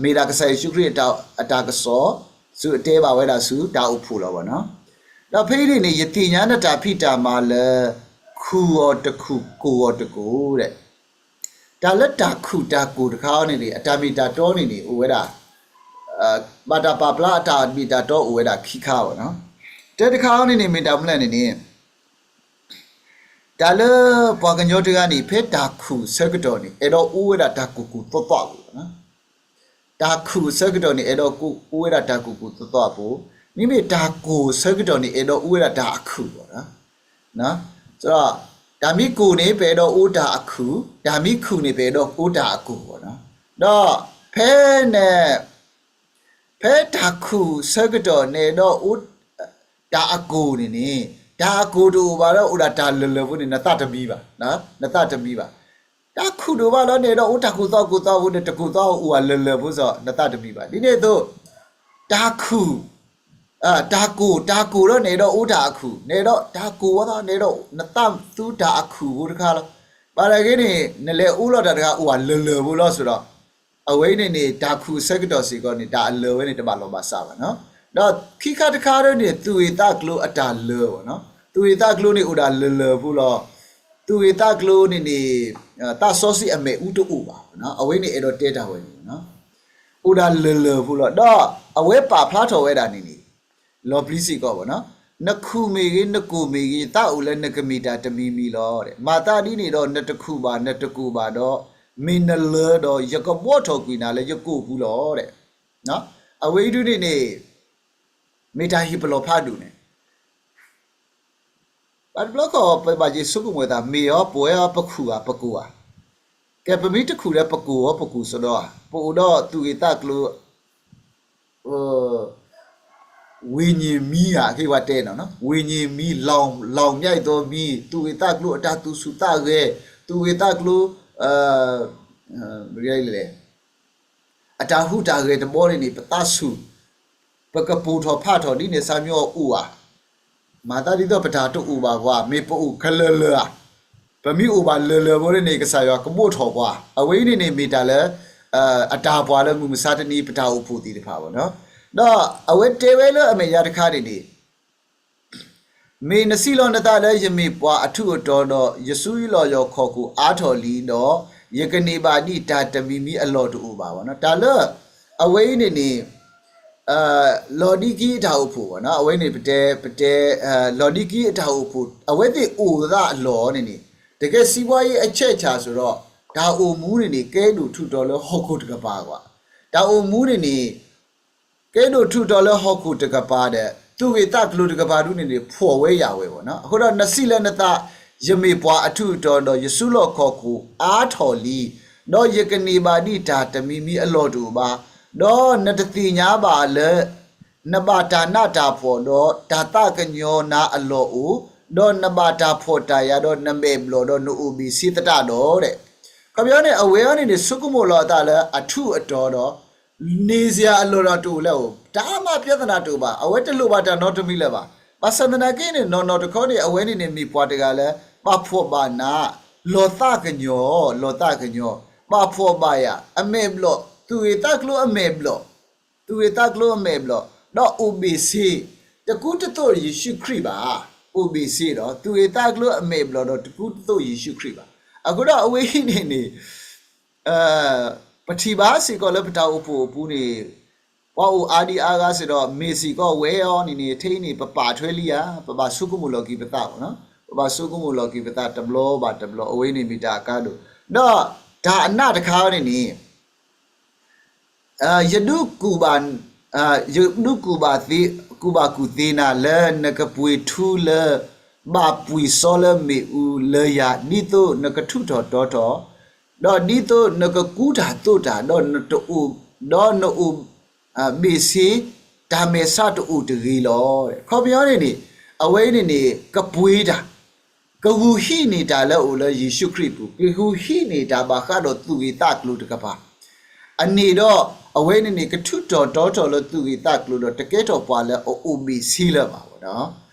မ့ၢ်ဒၣ်ကစၢ်ယ့ၣ်ၡူးခရံာ်အတၢ်ကစီၣ် ဆူအတဲဘၣ်ဝဲဒၣ်ဆူတၢ်အိၣ်ဖှိၣ်လီၤဘၣ်နီၤ, ဒီးဖဲအံၤန့ၣ်န့ၣ် ယသ့ၣ်ညါနတၢ်ဖံးတၢ်မၤလၢ ခူၣ်အီၤတခူၣ် ကိၢ်အီၤတကိၢ်ဒီး တၢ်လၢတၢ်ခူၣ်တၢ်ကိၢ်တခါအံၤန့ၣ်န့ၣ် အတၢ်မ့ၢ်တၢ်တီန့ၣ်န့ၣ် အိၣ်ဝဲဒၣ် ဘၣ်တၢ်ပာ်ဖျါအတၢ်မ့ၢ်တၢ်တီအိၣ်ဝဲဒၣ်ခံခါဘၣ်နီၤ, တၢတခါအံၤန့ၣ်န့ၣ် မ့ၢ်တၢ်မနုၤလဲၣ်န့ၣ်န့ၣ် တၢ်လၢပှၤကညီတဂၤန့ၣ် ဖဲတၢ်ခူၣ်အဆၢကတီၢ်န့ၣ် အဲၣ်ဒိးအိၣ်ဝဲဒၣ်တၢ်ကိၢ်ကိၢ်သီသီပူၤနီၤ, တၢ်ခူၣ်အဆၢကတီၢ်န့ၣ် အဲၣ်ဒိးအိၣ်ဝဲဒၣ်တၢ်ကိၢ်ကိၢ်သီသီအပူၤ, မ့မ့ၢ်တၢ်ကိၢ်အဆၢကတီၢ်န့ၣ် အဲၣ်ဒိးအိၣ်ဝဲဒၣ်တၢ်အခူၣ်ဘၣ်နီၤ, ဒီး တၢ်မ့ၢ်ကိၢ်န့ၣ် ပအဲၣ်ဒိးအိၣ်တၢ်အခူၣ်, တၢ်မ့ၢ်ခူၣ်န့ၣ် ပအဲၣ်ဒိးအိၣ်တၢ်အကိၢ်ဘၣ်နီၤ, ဒီး ဖဲန့ၣ် ဖဲတၢ်ခူၣ်အဆၢကတီၢ် နအဲၣ်ဒိးအိၣ် တၢ်အကိၢ်န့ၣ်န့ၣ် တၢ်အကိၢ်တအိၣ်ဘၣ်ဒီး အိၣ်ဒၣ်တၢ်လၢာ်လၢာ်ဖိန့ၣ် နသးတမံဘၣ်, နသးတမံဘၣ်, တၢ်ခူၣ်တအိၣ်ဘၣ်ဒီး နအဲၣ်ဒိးအိၣ်တၢ်ကိၢ်သီကိၢ်သီဖိန့ၣ် တၢ်ကိၢ်သီအိၣ်ဝဲလၢာ်လၢာ်ဖိစီ နသးတမံဘၣ်, ဒ်န့ၣ်အသိး တၢ်ခူၣ် တၢ်ကိၢ်, တၢ်ကိၢ်ဒီး နအဲၣ်ဒိးအိၣ်တၢ်အခူၣ်, နအဲၣ်ဒိးတၢ်ကိၢ်ဝဲသီ နအဲၣ်ဒိး နသးသူတၢ်အခူၣ်ဖိတခါလီၤ, ဘၣ်ဆၣ်ဂ့ၤန့ၣ် နလဲၤအိၣ်လီၤတၢ်တဂၤအိၣ်ဝဲလၢာ်လၢာ်ဖိလီၤစ့ၢ်ဒီး အဝဲအံၤန့ၣ်န့ၣ် တၢ်ခူၣ်အဆၢကတီၢ်စ့ၢ်ကီးန့ၣ် တၢ်အလၢာ်ဝဲန့ၣ် တဘၣ်လီၤဘၣ်စးဘၣ်နီၤ, ဒီးခံခါတခါဒီးန့ၣ် သူၣ်ဂ့ၢ်သးကျိၤအတၢ်လၢာ်ဘၣ်နီၤ, သူၣ်ဂ့ၢ်သးကျိၤန့ၣ် အိၣ်ဒၣ်လၢာ်လၢာ်ဖိလီၤ, သူၣ်ဂ့ၢ်သးကျိၤန့ၣ်န့ၣ် သးစီဆှံအမဲာ်အူတအိၣ်ဘၣ်နီၤ, အဝဲန့ၣ်အဲၣ်ဒိးတဲတၢ်ဝဲန့ၣ်နီၤ, အိၣ်ဒၣ်လၢာ်လၢာ်ဖိလီၤ, ဒီးအဝဲပာ်ဖျါထီၣ်ဝဲဒၣ်န့ၣ်န့ၣ် လီၤပျံၤစ့ၢ်ကီးဘၣ်နီၤ, နခူၣ်မ့ၢ်ဂ့ၤ နကိၢ်မ့ၢ်ဂ့ၤ ယသးအိၣ်လၢနကမ့ၢ်တၢ်တမံၤမံၤလီၤ, မၤသးဒ်န့ၣ်ဒီး နတခူၣ်ဘၣ် နတကိၢ်ဘၣ်ဒီး မ့ၢ်နလၢာ်ဒီး ယကဘှီထီၣ်ကွံာ်နၤလၢယကိၣ်ပူၤလီၤ. အဝဲအံၤဒုန့ၣ်န့ၣ် မ့ၢ်တၢ်ဟ့ၣ်ပလီၢ်ဖးဒိၣ်န့ၣ် ဘၣ်တဘျီခီ ပဘၣ်ယဆိကမိၣ်သး မ့ၢ်အီၤ ပဝဲအီၤ ပခူၣ်ဧါ ပကိၢ်ဧါ, ကဲ ပမ့ၢ်တခူၣ်ဒီး ပကိၢ်အီၤ ပကိၢ်စ့ၢ်ဒီးဧါ, ပအိၣ်ဒီးသူၣ်ဂ့ၢ်သးကျိၤ ဝိညာဉ်မီး ဧါ, က့ၤဝဲတဲနီၤ, ဝိညာဉ်မီး လောင်, လောင်ပြတ်သောမီး, သူၣ်ဂ့ၢ်သးကျိၤအတၢ်သူၣ်ဆူၣ်သးဂဲၤ, သူၣ်ဂ့ၢ်သးကျိၤ လဲၣ် အတၢ်ဟူးတၢ်ဂဲၤတဘျီန့ၣ်န့ၣ် ပသးဆူၣ်, ပကပိာ်ထီၣ်ဖးထီၣ်ဒ်န့ၣ် စၢ်မံအိၣ်ဧါ, မၤသးဒ်သိးပတၢ်တအိၣ်ဘၣ်ပှၤ, မ့ၢ်ပအိၣ်ကလၢာ်လၢာ်ဧါ, ပမ့ၢ်အိၣ်ဘၣ်လၢာ်လၢာ်ဖိန့ၣ်န့ၣ် ကစၢ်ယွၤကဘှီထီၣ်ပှၤ, အဝဲအံၤန့ၣ်န့ၣ် မ့ၢ်တၢ်လၢ အတၢ်ပှၤလၢမုၢ်မဆါတနံၤ ပတၢ်အိၣ်ဖှိၣ်သ့ၣ်တဖၣ်ဘၣ်နီၤ, ဒီးအဝဲတဲဝဲလၢအမဲာ်ညါတခါန့ၣ်န့ၣ် မ့ၢ်နစံးလီၤနသးလၢ ယမ့ၢ်ပှၤအထူးအတီၤဒီး ယစုလီၢ်ယီၢ်ခီၣ်ခိၣ်အါထီၣ်လံဒီး ယကန့ၢ်ဘၣ်ဒံးတၢ်တမံၤမံၤအလီၢ်တအိၣ်ဘၣ်ဘၣ်နီၤ, တၢ်လၢ အဝဲအံၤန့ၣ်န့ၣ် လီၤဒံကံအတၢ်အိၣ်ဖှိၣ်ဘၣ်နီၤ, အဝဲန့ၣ်ပတဲ ပတဲ လီၤဒံကံအတၢ်အိၣ်ဖှိၣ် အဝဲသ့ၣ်အိၣ်သးအလီၢ်န့ၣ်န့ၣ် တကဲစံးဘၣ်အံၤအဆဲးဆၣ်စ့ၢ်ဒီး တၢ်အိၣ်မူန့ၣ်န့ၣ် ကဲဒိၣ်ထူးတီၤလၢဟီၣ်ခိၣ်တကပၤကွၢ်, တၢ်အိၣ်မူန့ၣ်န့ၣ် ကဲဒိၣ်ထူးတီၤလၢဟီၣ်ခိၣ်တကပၤဒီး သူၣ်ဂ့ၢ်သးကျိၤတကပၤဒုန့ၣ်န့ၣ် ဖှီၣ်ဝဲယာ်ဝဲဘၣ်နီၤ, အဃိဒီးနစံးလၢနသး ယမ့ၢ်ပှၤအထူးအတီၤဒီး ယစုလီၢ်ခီၣ်ခိၣ်အါထီၣ်လံ, ဒီးယကန့ၢ်ဘၣ်ဒံးတၢ်တမံၤမံၤအလီၢ်တအိၣ်ဘၣ်, ဒီးနတသ့ၣ်ညါဘၣ်လၢ နဘၣ်တၢ်နးတၢ်ဖှီၣ်ဒီး တၢ်သးကညီၤနၤအလီၢ်အိၣ်, ဒီးနဘၣ်တၢ်ဖှီၣ်တၢ်ယာ်ဒီးနမဲာ်ဘျီၣ်ဒီးနအိၣ်ဘ့ၣ်ဆ့သတးဒီး အခီပညီန့ၣ် အဝဲအံၤန့ၣ်န့ၣ် ဆိကမိၣ်လီၤအသးလၢအထူးအတီၤဒီး န့ၢ်စရာအလီၢ်တအိၣ်လၢၤ, တၢ်မၤပြဿနာတအိၣ်ဘၣ်, အဝဲတလိၣ်ဘၣ်တၢ်နီတမံၤလၢၤဘၣ်. ဘၣ်ဆၣ်သနာ်က့န့ၣ် နီၢ်နီၢ်တခီန့ၣ် အဝဲန့ၣ်န့ၣ်မ့ၢ်ပှၤတဂၤလၢ ဘၣ်ဖှီၣ်ဘၣ်နး, လီၤသးကညီၤ, လီၤသးကညီၤ, ဘၣ်ဖှီၣ်ဘၣ်ယာ်, အမဲာ်ဘျီၣ်, သူၣ်ဂ့ၤသးကျိၤအမဲာ်ဘျီၣ်, သူၣ်ဂ့ၤသးကျိၤအမဲာ်ဘျီၣ်, ဒီးအိၣ်ဘ့ၣ်ဆ့, တကူတသိးယ့ၣ်ၡူးခရံာ်ဘၣ်, အိၣ်ဘ့ၣ်ဆ့ဒီး သူၣ်ဂ့ၤသးကျိၤအမဲာ်ဘျီၣ်ဒီးတကူတသိးယ့ၣ်ၡူးခရံာ်ဘၣ်. အဃိဒီးအဝဲအံၤန့ၣ်န့ၣ် ပထံၣ်ဘၣ်စ့ၢ်ကီးလၢပတၢ်အိၣ်ဖှိၣ်အပူၤန့ၣ် ပှၤအိၣ်အါဒံအါဂၤစ့ၢ်ဒီး မ့ၢ်စ့ၢ်ကီးဝဲအီၤန့ၣ်န့ၣ် ထဲအံၤန့ၣ် ပပာ်ထွဲလံဧါ, ပဘၣ်ဆိကမိၣ်လီၤက့ၤပသး, ပဘၣ်ဆိကမိၣ်လီၤက့ၤပသးတဘျီဘၣ်တဘျီ, အဝဲန့ၣ်မ့ၢ်တၢ်အကါဒိၣ်, ဒီးတၢ်အနးတခါန့ၣ်န့ၣ် ယဒုးကူၣ်ဘၣ်, ယဒုးကူၣ်ဘၣ်သ့, ကူၣ်ဘၣ်ကူၣ်သ့နၤလၢနကပှ့ၤထူလၢ ဘၣ်ပှံၤစီလၢမ့ၣ်အူလၢယၤ, ဒ်သိးနကထူးထီၣ်တီထီၣ်, ဒီးဒ်သိးနကကူတၢ်သိးတၢ်, ဒီးနတအိၣ်, ဒီးနအိၣ်, ဘ့ၣ်ဆ့, တၢ်မဲာ်ဆါတအိၣ်တဂ့ၤလီၤ. အခီပညီန့ၣ်န့ၣ် အဝဲအံၤန့ၣ်န့ၣ် ကပှ့ၤတၢ် ကဂုာ်ဟံးန့ၢ်တၢ်လၢအအိၣ်လၢယ့ၣ်ၡူးခရံာ်အပူၤ, ကဂုာ်ဟံးန့ၢ်တၢ်ဘၣ်ဃးဒီးသူၣ်ဂ့ၤသးကျိၤတကပၤ, အန့ၣ်ဒီး အဝဲန့ၣ်န့ၣ် ကထူးထီၣ်တီထီၣ်လၢသူၣ်ဂ့ၤသးကျိၤဒီး တကဲထီၣ်ပှၤလၢအအိၣ်ဘ့ၣ်ဆ့လၢၤဘၣ်ဝဲဒီး,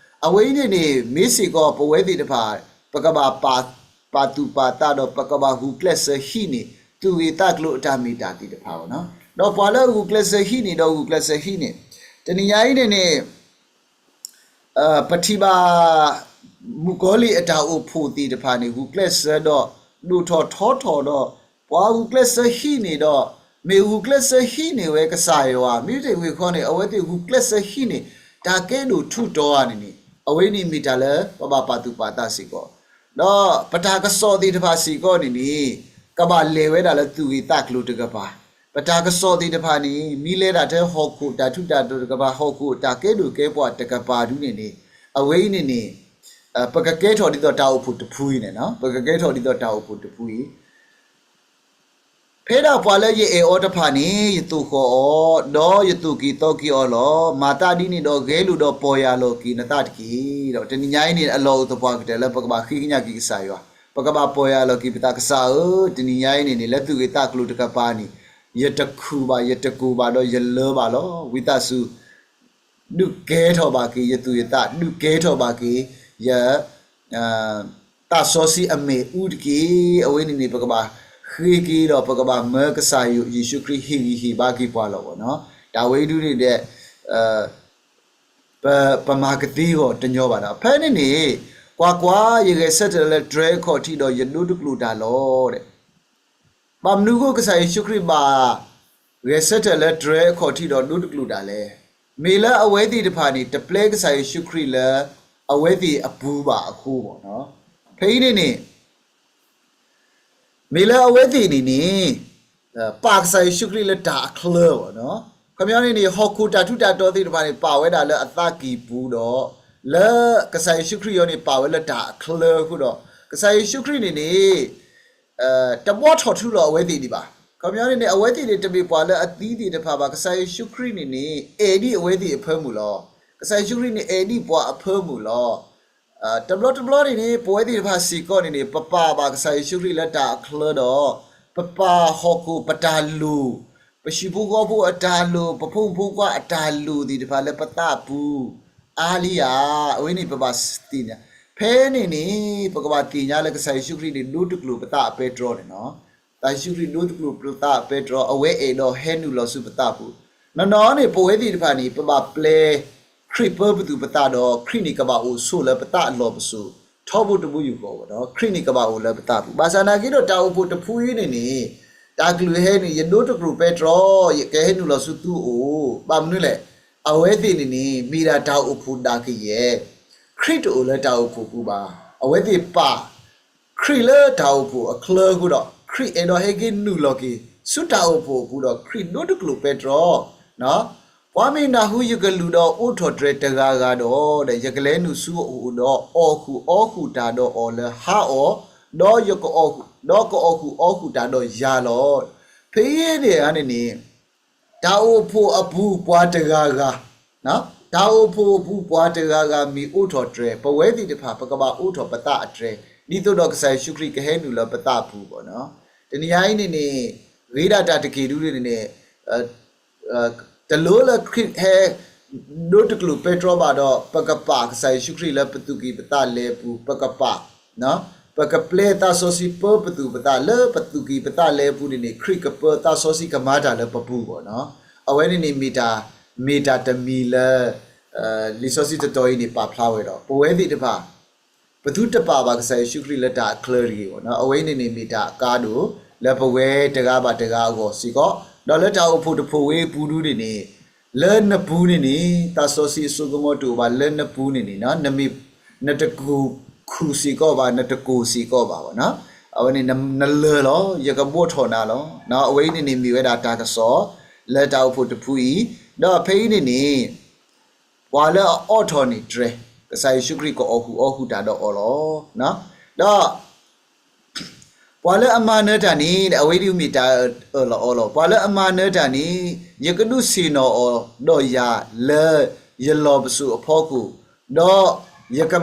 အဝဲအံၤန့ၣ်န့ၣ် မ့ၢ်စ့ၢ်ကီးပဝဲသ့ၣ်တဖၣ် ပကဘၣ်ပာ်, ပာ်သူၣ်ပာ်သးဒီး ပကဘၣ်ဂုာ်ကျဲးစၢးဟံးန့ၢ် သူၣ်ဂ့ၤသးကျိၤအတၢ်မ့ၢ်တၢ်တီတဖၣ်ဝဲဒီး, ဒီးပှၤလၢအဂုာ်ကျဲးစၢးဟံးန့ၢ်ဒီးဂုာ်ကျဲးစၢးဟံးန့ၢ်, တနံၤညါအံၤန့ၣ်န့ၣ် ပထံၣ်ဘၣ် မုၣ်ကီၤလံၢ်အတၢ်အိၣ်ဖှိၣ်သ့ၣ်တဖၣ်န့ၣ် ဂုာ်ကျဲးစၢးဒီး ဒိၣ်ထီၣ်ထီထီၣ်ဒီး ပှၤဂုာ်ကျဲးစၢးဟံးန့ၢ်ဒီး မ့ၢ်ဂုာ်ကျဲးစၢးဟံးန့ၢ်ဝဲကစၢ်ယွၤ, မ့မ့ၢ်တဂ့ၤခီန့ၣ် အဝဲသ့ၣ်ဂုာ်ကျဲးစၢးဟံးန့ၢ် တၢ်ကဲဒိၣ်ထူးတီၤဧါန့ၣ်န့ၣ် အဝဲန့ၣ်မ့ၢ်တၢ်လၢပဘၣ်ပာ်သူၣ်ပာ်သးစ့ၢ်ကီး, ဒီးပတၢ်ကစီၣ်သ့ၣ်တဖၣ်စ့ၢ်ကီးန့ၣ်န့ၣ် ကဘၣ်လဲၤဝဲဒၣ်လၢသူၣ်ဂ့ၤသးကျိၤတကပၤ, ပတၢ်ကစီၣ်သ့ၣ်တဖၣ်န့ၣ် မ့ၢ်လဲၤဒၣ်ထဲဟီၣ်ခိၣ်တၢ်ထူးတၢ်တီၤတကပၤ, ဟီၣ်ခိၣ်တၢ်ကဲဒိၣ်ကဲပှၢ်တကပၤဒုန့ၣ်န့ၣ် အဝဲအံၤန့ၣ်န့ၣ် ပကကဲထီၣ်ဒ်သိးတၢ်အိၣ်ဖှိၣ်တဖုအံၤန့ၣ်, ပကကဲထီၣ်ဒ်သိးတၢ်အိၣ်ဖှိၣ်တဖုအံၤ, ဖဲဒၣ်ပှၤလၢယအဲၣ်အီၤတဖၣ်န့ၣ် ယသိၣ်ဃီၣ်အီၤ, ဒီးယသိၣ်က့ၤသီက့ၤအီၤလီၤ. မၤသးဒ်န့ၣ်ဒီး ဂဲၤလိာ်ဒီးပီၢ်ယၢ်လီၤက့ၤနသးတက့ၢ်. ဒီးတနံၤညါအံၤန့ၣ် အလီၢ်အိၣ်သပှၢ်ကတၢၢ်လၢပကဘၣ်ဃ့ကညးက့ၤကစၢ်ယွၤ, ပကဘၣ်ပီၢ်ယၢ်လီၤက့ၤပသး, ကစၢ်ဧၢ, တနံၤညါအံၤန့ၣ်န့ၣ် လၢသူၣ်ဂ့ၤသးကျိၤတကပၤန့ၣ် ယတခူၣ်ဘၣ်, ယတကိၢ်ဘၣ်, ဒီးယလၢဘၣ်လီၤ. ဝံသးစူၤ ဒုးကဲထီၣ်ဘၣ်က့ၤယသူၣ်ယသး, ဒုးကဲထီၣ်ဘၣ်က့ၤယ သးစီဆှံအမ့ၣ်အူတက့ၢ်. အဝဲန့ၣ်န့ၣ် ပကဘၣ်ဃ့က့ၤဒီး ပကဘၣ်မၢကစၢ်ယ့ၣ်ၡူးခရံာ်ဟ့ၣ်ဂံၢ်ဟ့ၣ်ဘါက့ၤပှၤလီၤ. တၢ်ဝဲအံၤဒုန့ၣ်ဒီး ပမၤကသ့အဂီၢ်တညီဘၣ်ဒီး ဖဲန့ၣ်န့ၣ် ကွၢ်ကွၢ်, ယဂဲၤဆၢထၢၣ်လၢတြဲၤအခီၣ်ထံးဒီး ယဒိတကျိာ်တၢ်လီၤ. ဘၣ်မနုၤအဃိ ကစၢ်ယ့ၣ်ၡူးခရံာ်ဘၣ် ဂဲၤဆၢထၢၣ်လၢတြဲၤအခီၣ်ထံးဒီးဒိတကျိာ်တၢ်လဲၣ်. မ့ၢ်လၢအဝဲသ့ၣ်တဖၣ်န့ၣ် တပျဲကစၢ်ယ့ၣ်ၡူးခရံာ်လၢ အဝဲသ့ၣ်အပူၤဘၣ်အဃိဘၣ်. ဖဲအံၤန့ၣ်န့ၣ် မ့ၢ်လၢအဝဲသ့ၣ်န့ၣ်န့ၣ် ပာ်ကစၢ်ယ့ၣ်ၡူးခရံာ်လၢတၢ်အချၢဘၣ်. ခီပညီန့ၣ်န့ၣ် ဟီၣ်ခိၣ်တၢ်ထူးတၢ်တီၤသ့ၣ်တဖၣ်န့ၣ် ပာ်ဝဲဒၣ်လၢအသးကံၢ်ပူၤဒီး လၢကစၢ်ယ့ၣ်ၡူးခရံာ်အံၤန့ၣ် ပာ်ဝဲလၢတၢ်အချၢအဃိဒီး ကစၢ်ယ့ၣ်ၡူးခရံာ်န့ၣ်န့ၣ် တဘှီထီၣ်ထူလီၤအဝဲသ့ၣ်ဒံးဘၣ်. ခီပညီန့ၣ်န့ၣ် အဝဲသ့ၣ်န့ၣ် တမ့ၢ်ပှၤလၢအသံသ့ၣ်တဖၣ်ဘၣ်. ကစၢ်ယ့ၣ်ၡူးခရံာ်န့ၣ်န့ၣ် အဲၣ်ဒံးအဝဲသ့ၣ်အဖၢမုၢ်လီၤ. ကစၢ်ယ့ၣ်ၡူးခရံာ်န့ၣ် အဲၣ်ဒံးပှၤအဖၢမုၢ်လီၤ. တဘျီတဘျီန့ၣ်န့ၣ် ပဝဲသ့ၣ်တဖၣ်စ့ၢ်ကီးန့ၣ်န့ၣ် ပပာ်ဘၣ်ကစၢ်ယ့ၣ်ၡူးခရံာ်လၢတၢ်အချၢဒီး ပပာ်ဟီၣ်ခိၣ်ပတၢ်လိၣ်, ပဟံၣ်ဖိဃီဖိအတၢ်လိၣ်, ပဖိမုၣ်ဖိခွါအတၢ်လိၣ်သ့ၣ်တဖၣ်လၢပသးပူၤ အါလံဧါ. အဝဲန့ၣ်ပဘၣ်သ့ၣ်ညါ, ဖဲန့ၣ်န့ၣ် ပကဘၣ်သ့ၣ်ညါလၢကစၢ်ယ့ၣ်ၡူးခရံာ်န့ၣ် ဒိတကျိာ်ပသးအပဲတြီန့ၣ်လီၤ. ကစၢ်ယ့ၣ်ၡူးခရံာ်ဒိတကျိာ်ပသးအပဲတြီ, အဝဲအဲၣ်ဒိးဟဲနုာ်လီၤဆူပသးပူၤ. နီၢ်နီၢ်န့ၣ် ပဝဲသ့ၣ်တဖၣ်န့ၣ် ပဘၣ်ပျဲခရံာ်ပၢပသူၣ်ပသးဒီး ခရံာ်န့ၣ်ကဘၣ်အိၣ်ဆိးလၢပသးအလီၢ်ပစိာ် ထီဘိတဘိယူၢ်ဃီဝဲဒီး ခရံာ်န့ၣ်ကဘၣ်အိၣ်လၢပသးပူၤ. ဘၣ်ဆၣ်နာ်က့ဒီး တၢ်အိၣ်ဖှိၣ်တဖုအံၤန့ၣ်န့ၣ် တၢ်ကလုၢ်ဟဲန့ၣ် ယဒိတကျိာ်ပဲတြီ, ယကဟဲနုာ်လီၤဆူသုအိၣ်, ဘၣ်မနုၤလဲၣ်, အဝဲသ့ၣ်န့ၣ်န့ၣ် မ့ၢ်ဒၣ်တၢ်အိၣ်ဖှိၣ်ဒၣ်ကယဲၢ်, ခရံာ်တအိၣ်လၢတၢ်အိၣ်ဖှိၣ်ပူၤဘၣ်. အဝဲသ့ၣ်ပာ် ခရံာ်လၢတၢ်အိၣ်ဖှိၣ်အချၢအဃိဒီး ခရံာ်အဲၣ်ဒိးဟဲက့ၤနုာ်လီၤက့ၤ ဆူတၢ်အိၣ်ဖှိၣ်အပူၤဒီး ခရံာ်ဒိတကျိာ်ပဲတြီ, ပှၤမ့ၢ်နၢ်ဟူယကလုၢ်ဒီးအိးထီၣ်တြဲၤတဂၤဂၤဒီး, ဒီးယကလဲၤနုာ်ဆူအအိၣ်ဒီး အီၣ်ဃုာ်အီဃုာ်တၢ်ဒီးအီၤလၢဟါအီၤ, ဒီးယက, ဒီးကအီၣ်ဃုာ်အီဃုာ်တၢ်ဒီးယၤလီၤ. ဖဲအံၤန့ၣ်န့ၣ် တၢ်အိၣ်ဖှိၣ်အပူၤပှၤတဂၤဂၤ, တၢ်အိၣ်ဖှိၣ်အပူၤပှၤတဂၤဂၤမ့ၢ်အိးထီၣ်တြဲၤ, ပဝဲသ့ၣ်တဖၣ် ပကဘၣ်အိးထီၣ်ပသးအတြဲၤ, ဒ်သိးဒီးကစၢ်ယ့ၣ်ၡူးခရံာ်ကဟဲနုာ်လၢပသးအပူၤဘၣ်နီၤ. တနံၤအံၤန့ၣ်န့ၣ် ဂ့ၤဒၣ်တၢ်တက့ၢ်ဒ်န့ၣ်န့ၣ် တလိၣ်လၢခရံာ်ဟဲ ဒိတကျိာ်ပဲတြီဘၣ်ဒီး ပကပာ်ကစၢ်ယ့ၣ်ၡူးခရံာ်လၢပသူၣ်ကံၢ်ပသးလဲၤအပူၤ, ပကပာ် ပကပျဲသးစီဆှံပၢပသူၣ်ပသးလၢပသူၣ်ကံၢ်ပသးလဲၤအပူၤန့ၣ်န့ၣ် ခရံာ်ကပၢသးစီဆှံကမၤတၢ်လၢပပူၤဘၣ်နီၤ. အဝဲန့ၣ်န့ၣ်မ့ၢ်တၢ် မ့ၢ်တၢ်တမံၤလၢ လံာ်စီဆှံတတီၤအံၤန့ၣ်ပာ်ဖျါဝဲဒီး ပဝဲသ့ၣ်တဖၣ် ပသုတပာ်ဘၣ်ကစၢ်ယ့ၣ်ၡူးခရံာ်လၢတၢ်အချၢတဂ့ၤဘၣ်နီၤ. အဝဲအံၤန့ၣ်န့ၣ်မ့ၢ်တၢ်အကါဒိၣ် လၢပဝဲတဂၤဘၣ်တဂၤအဂီၢ်စ့ၢ်ကီး, ဒီးလၢတၢ်အိၣ်ဖှိၣ်တဖှိၣ်ဝဲအပူၤဒ်န့ၣ်န့ၣ် လၢနပူၤန့ၣ်န့ၣ် သးစီဆှံအစိကမီၤတအိၣ်ဘၣ်လၢနပူၤန့ၣ်န့ၣ် နမ့ၢ် နတကူၣ်ခူၣ်စ့ၢ်ကီးဘၣ် နတကူၣ်စ့ၢ်ကီးဘၣ်ဘၣ်နီၤ. အဝဲန့ၣ်နလၢာ်လီၤ, ယကဘှီထီၣ်နၤလီၤ. အဝဲအံၤန့ၣ်န့ၣ်မ့ၢ်ဝဲဒၣ်တၢ်ကစီၣ် လၢတၢ်အိၣ်ဖှိၣ်တဖုအံၤ, ဒီးဖဲအံၤန့ၣ်န့ၣ် ပှၤလၢအအိးထီၣ်န့ၢ်တြဲၤ, ကစၢ်ယ့ၣ်ၡူးခရံာ်ကအီၣ်ဃုာ်အီဃုာ်တၢ်ဒီးအီၤလီၤ. ဒီး ပှၤလၢအမၤနၢၤတၢ်န့ၣ် အဝဲဒၣ်မ့ၢ်တၢ်အၢၣ်လီၤအီလီၤ. ပှၤလၢအမၤနၢၤတၢ်န့ၣ် ယကဒုးဆ့ၣ်နီၤအီၤဒီးယၤလၢယလီၢ်ပစိာ်အဖီခိၣ်, ဒီးယက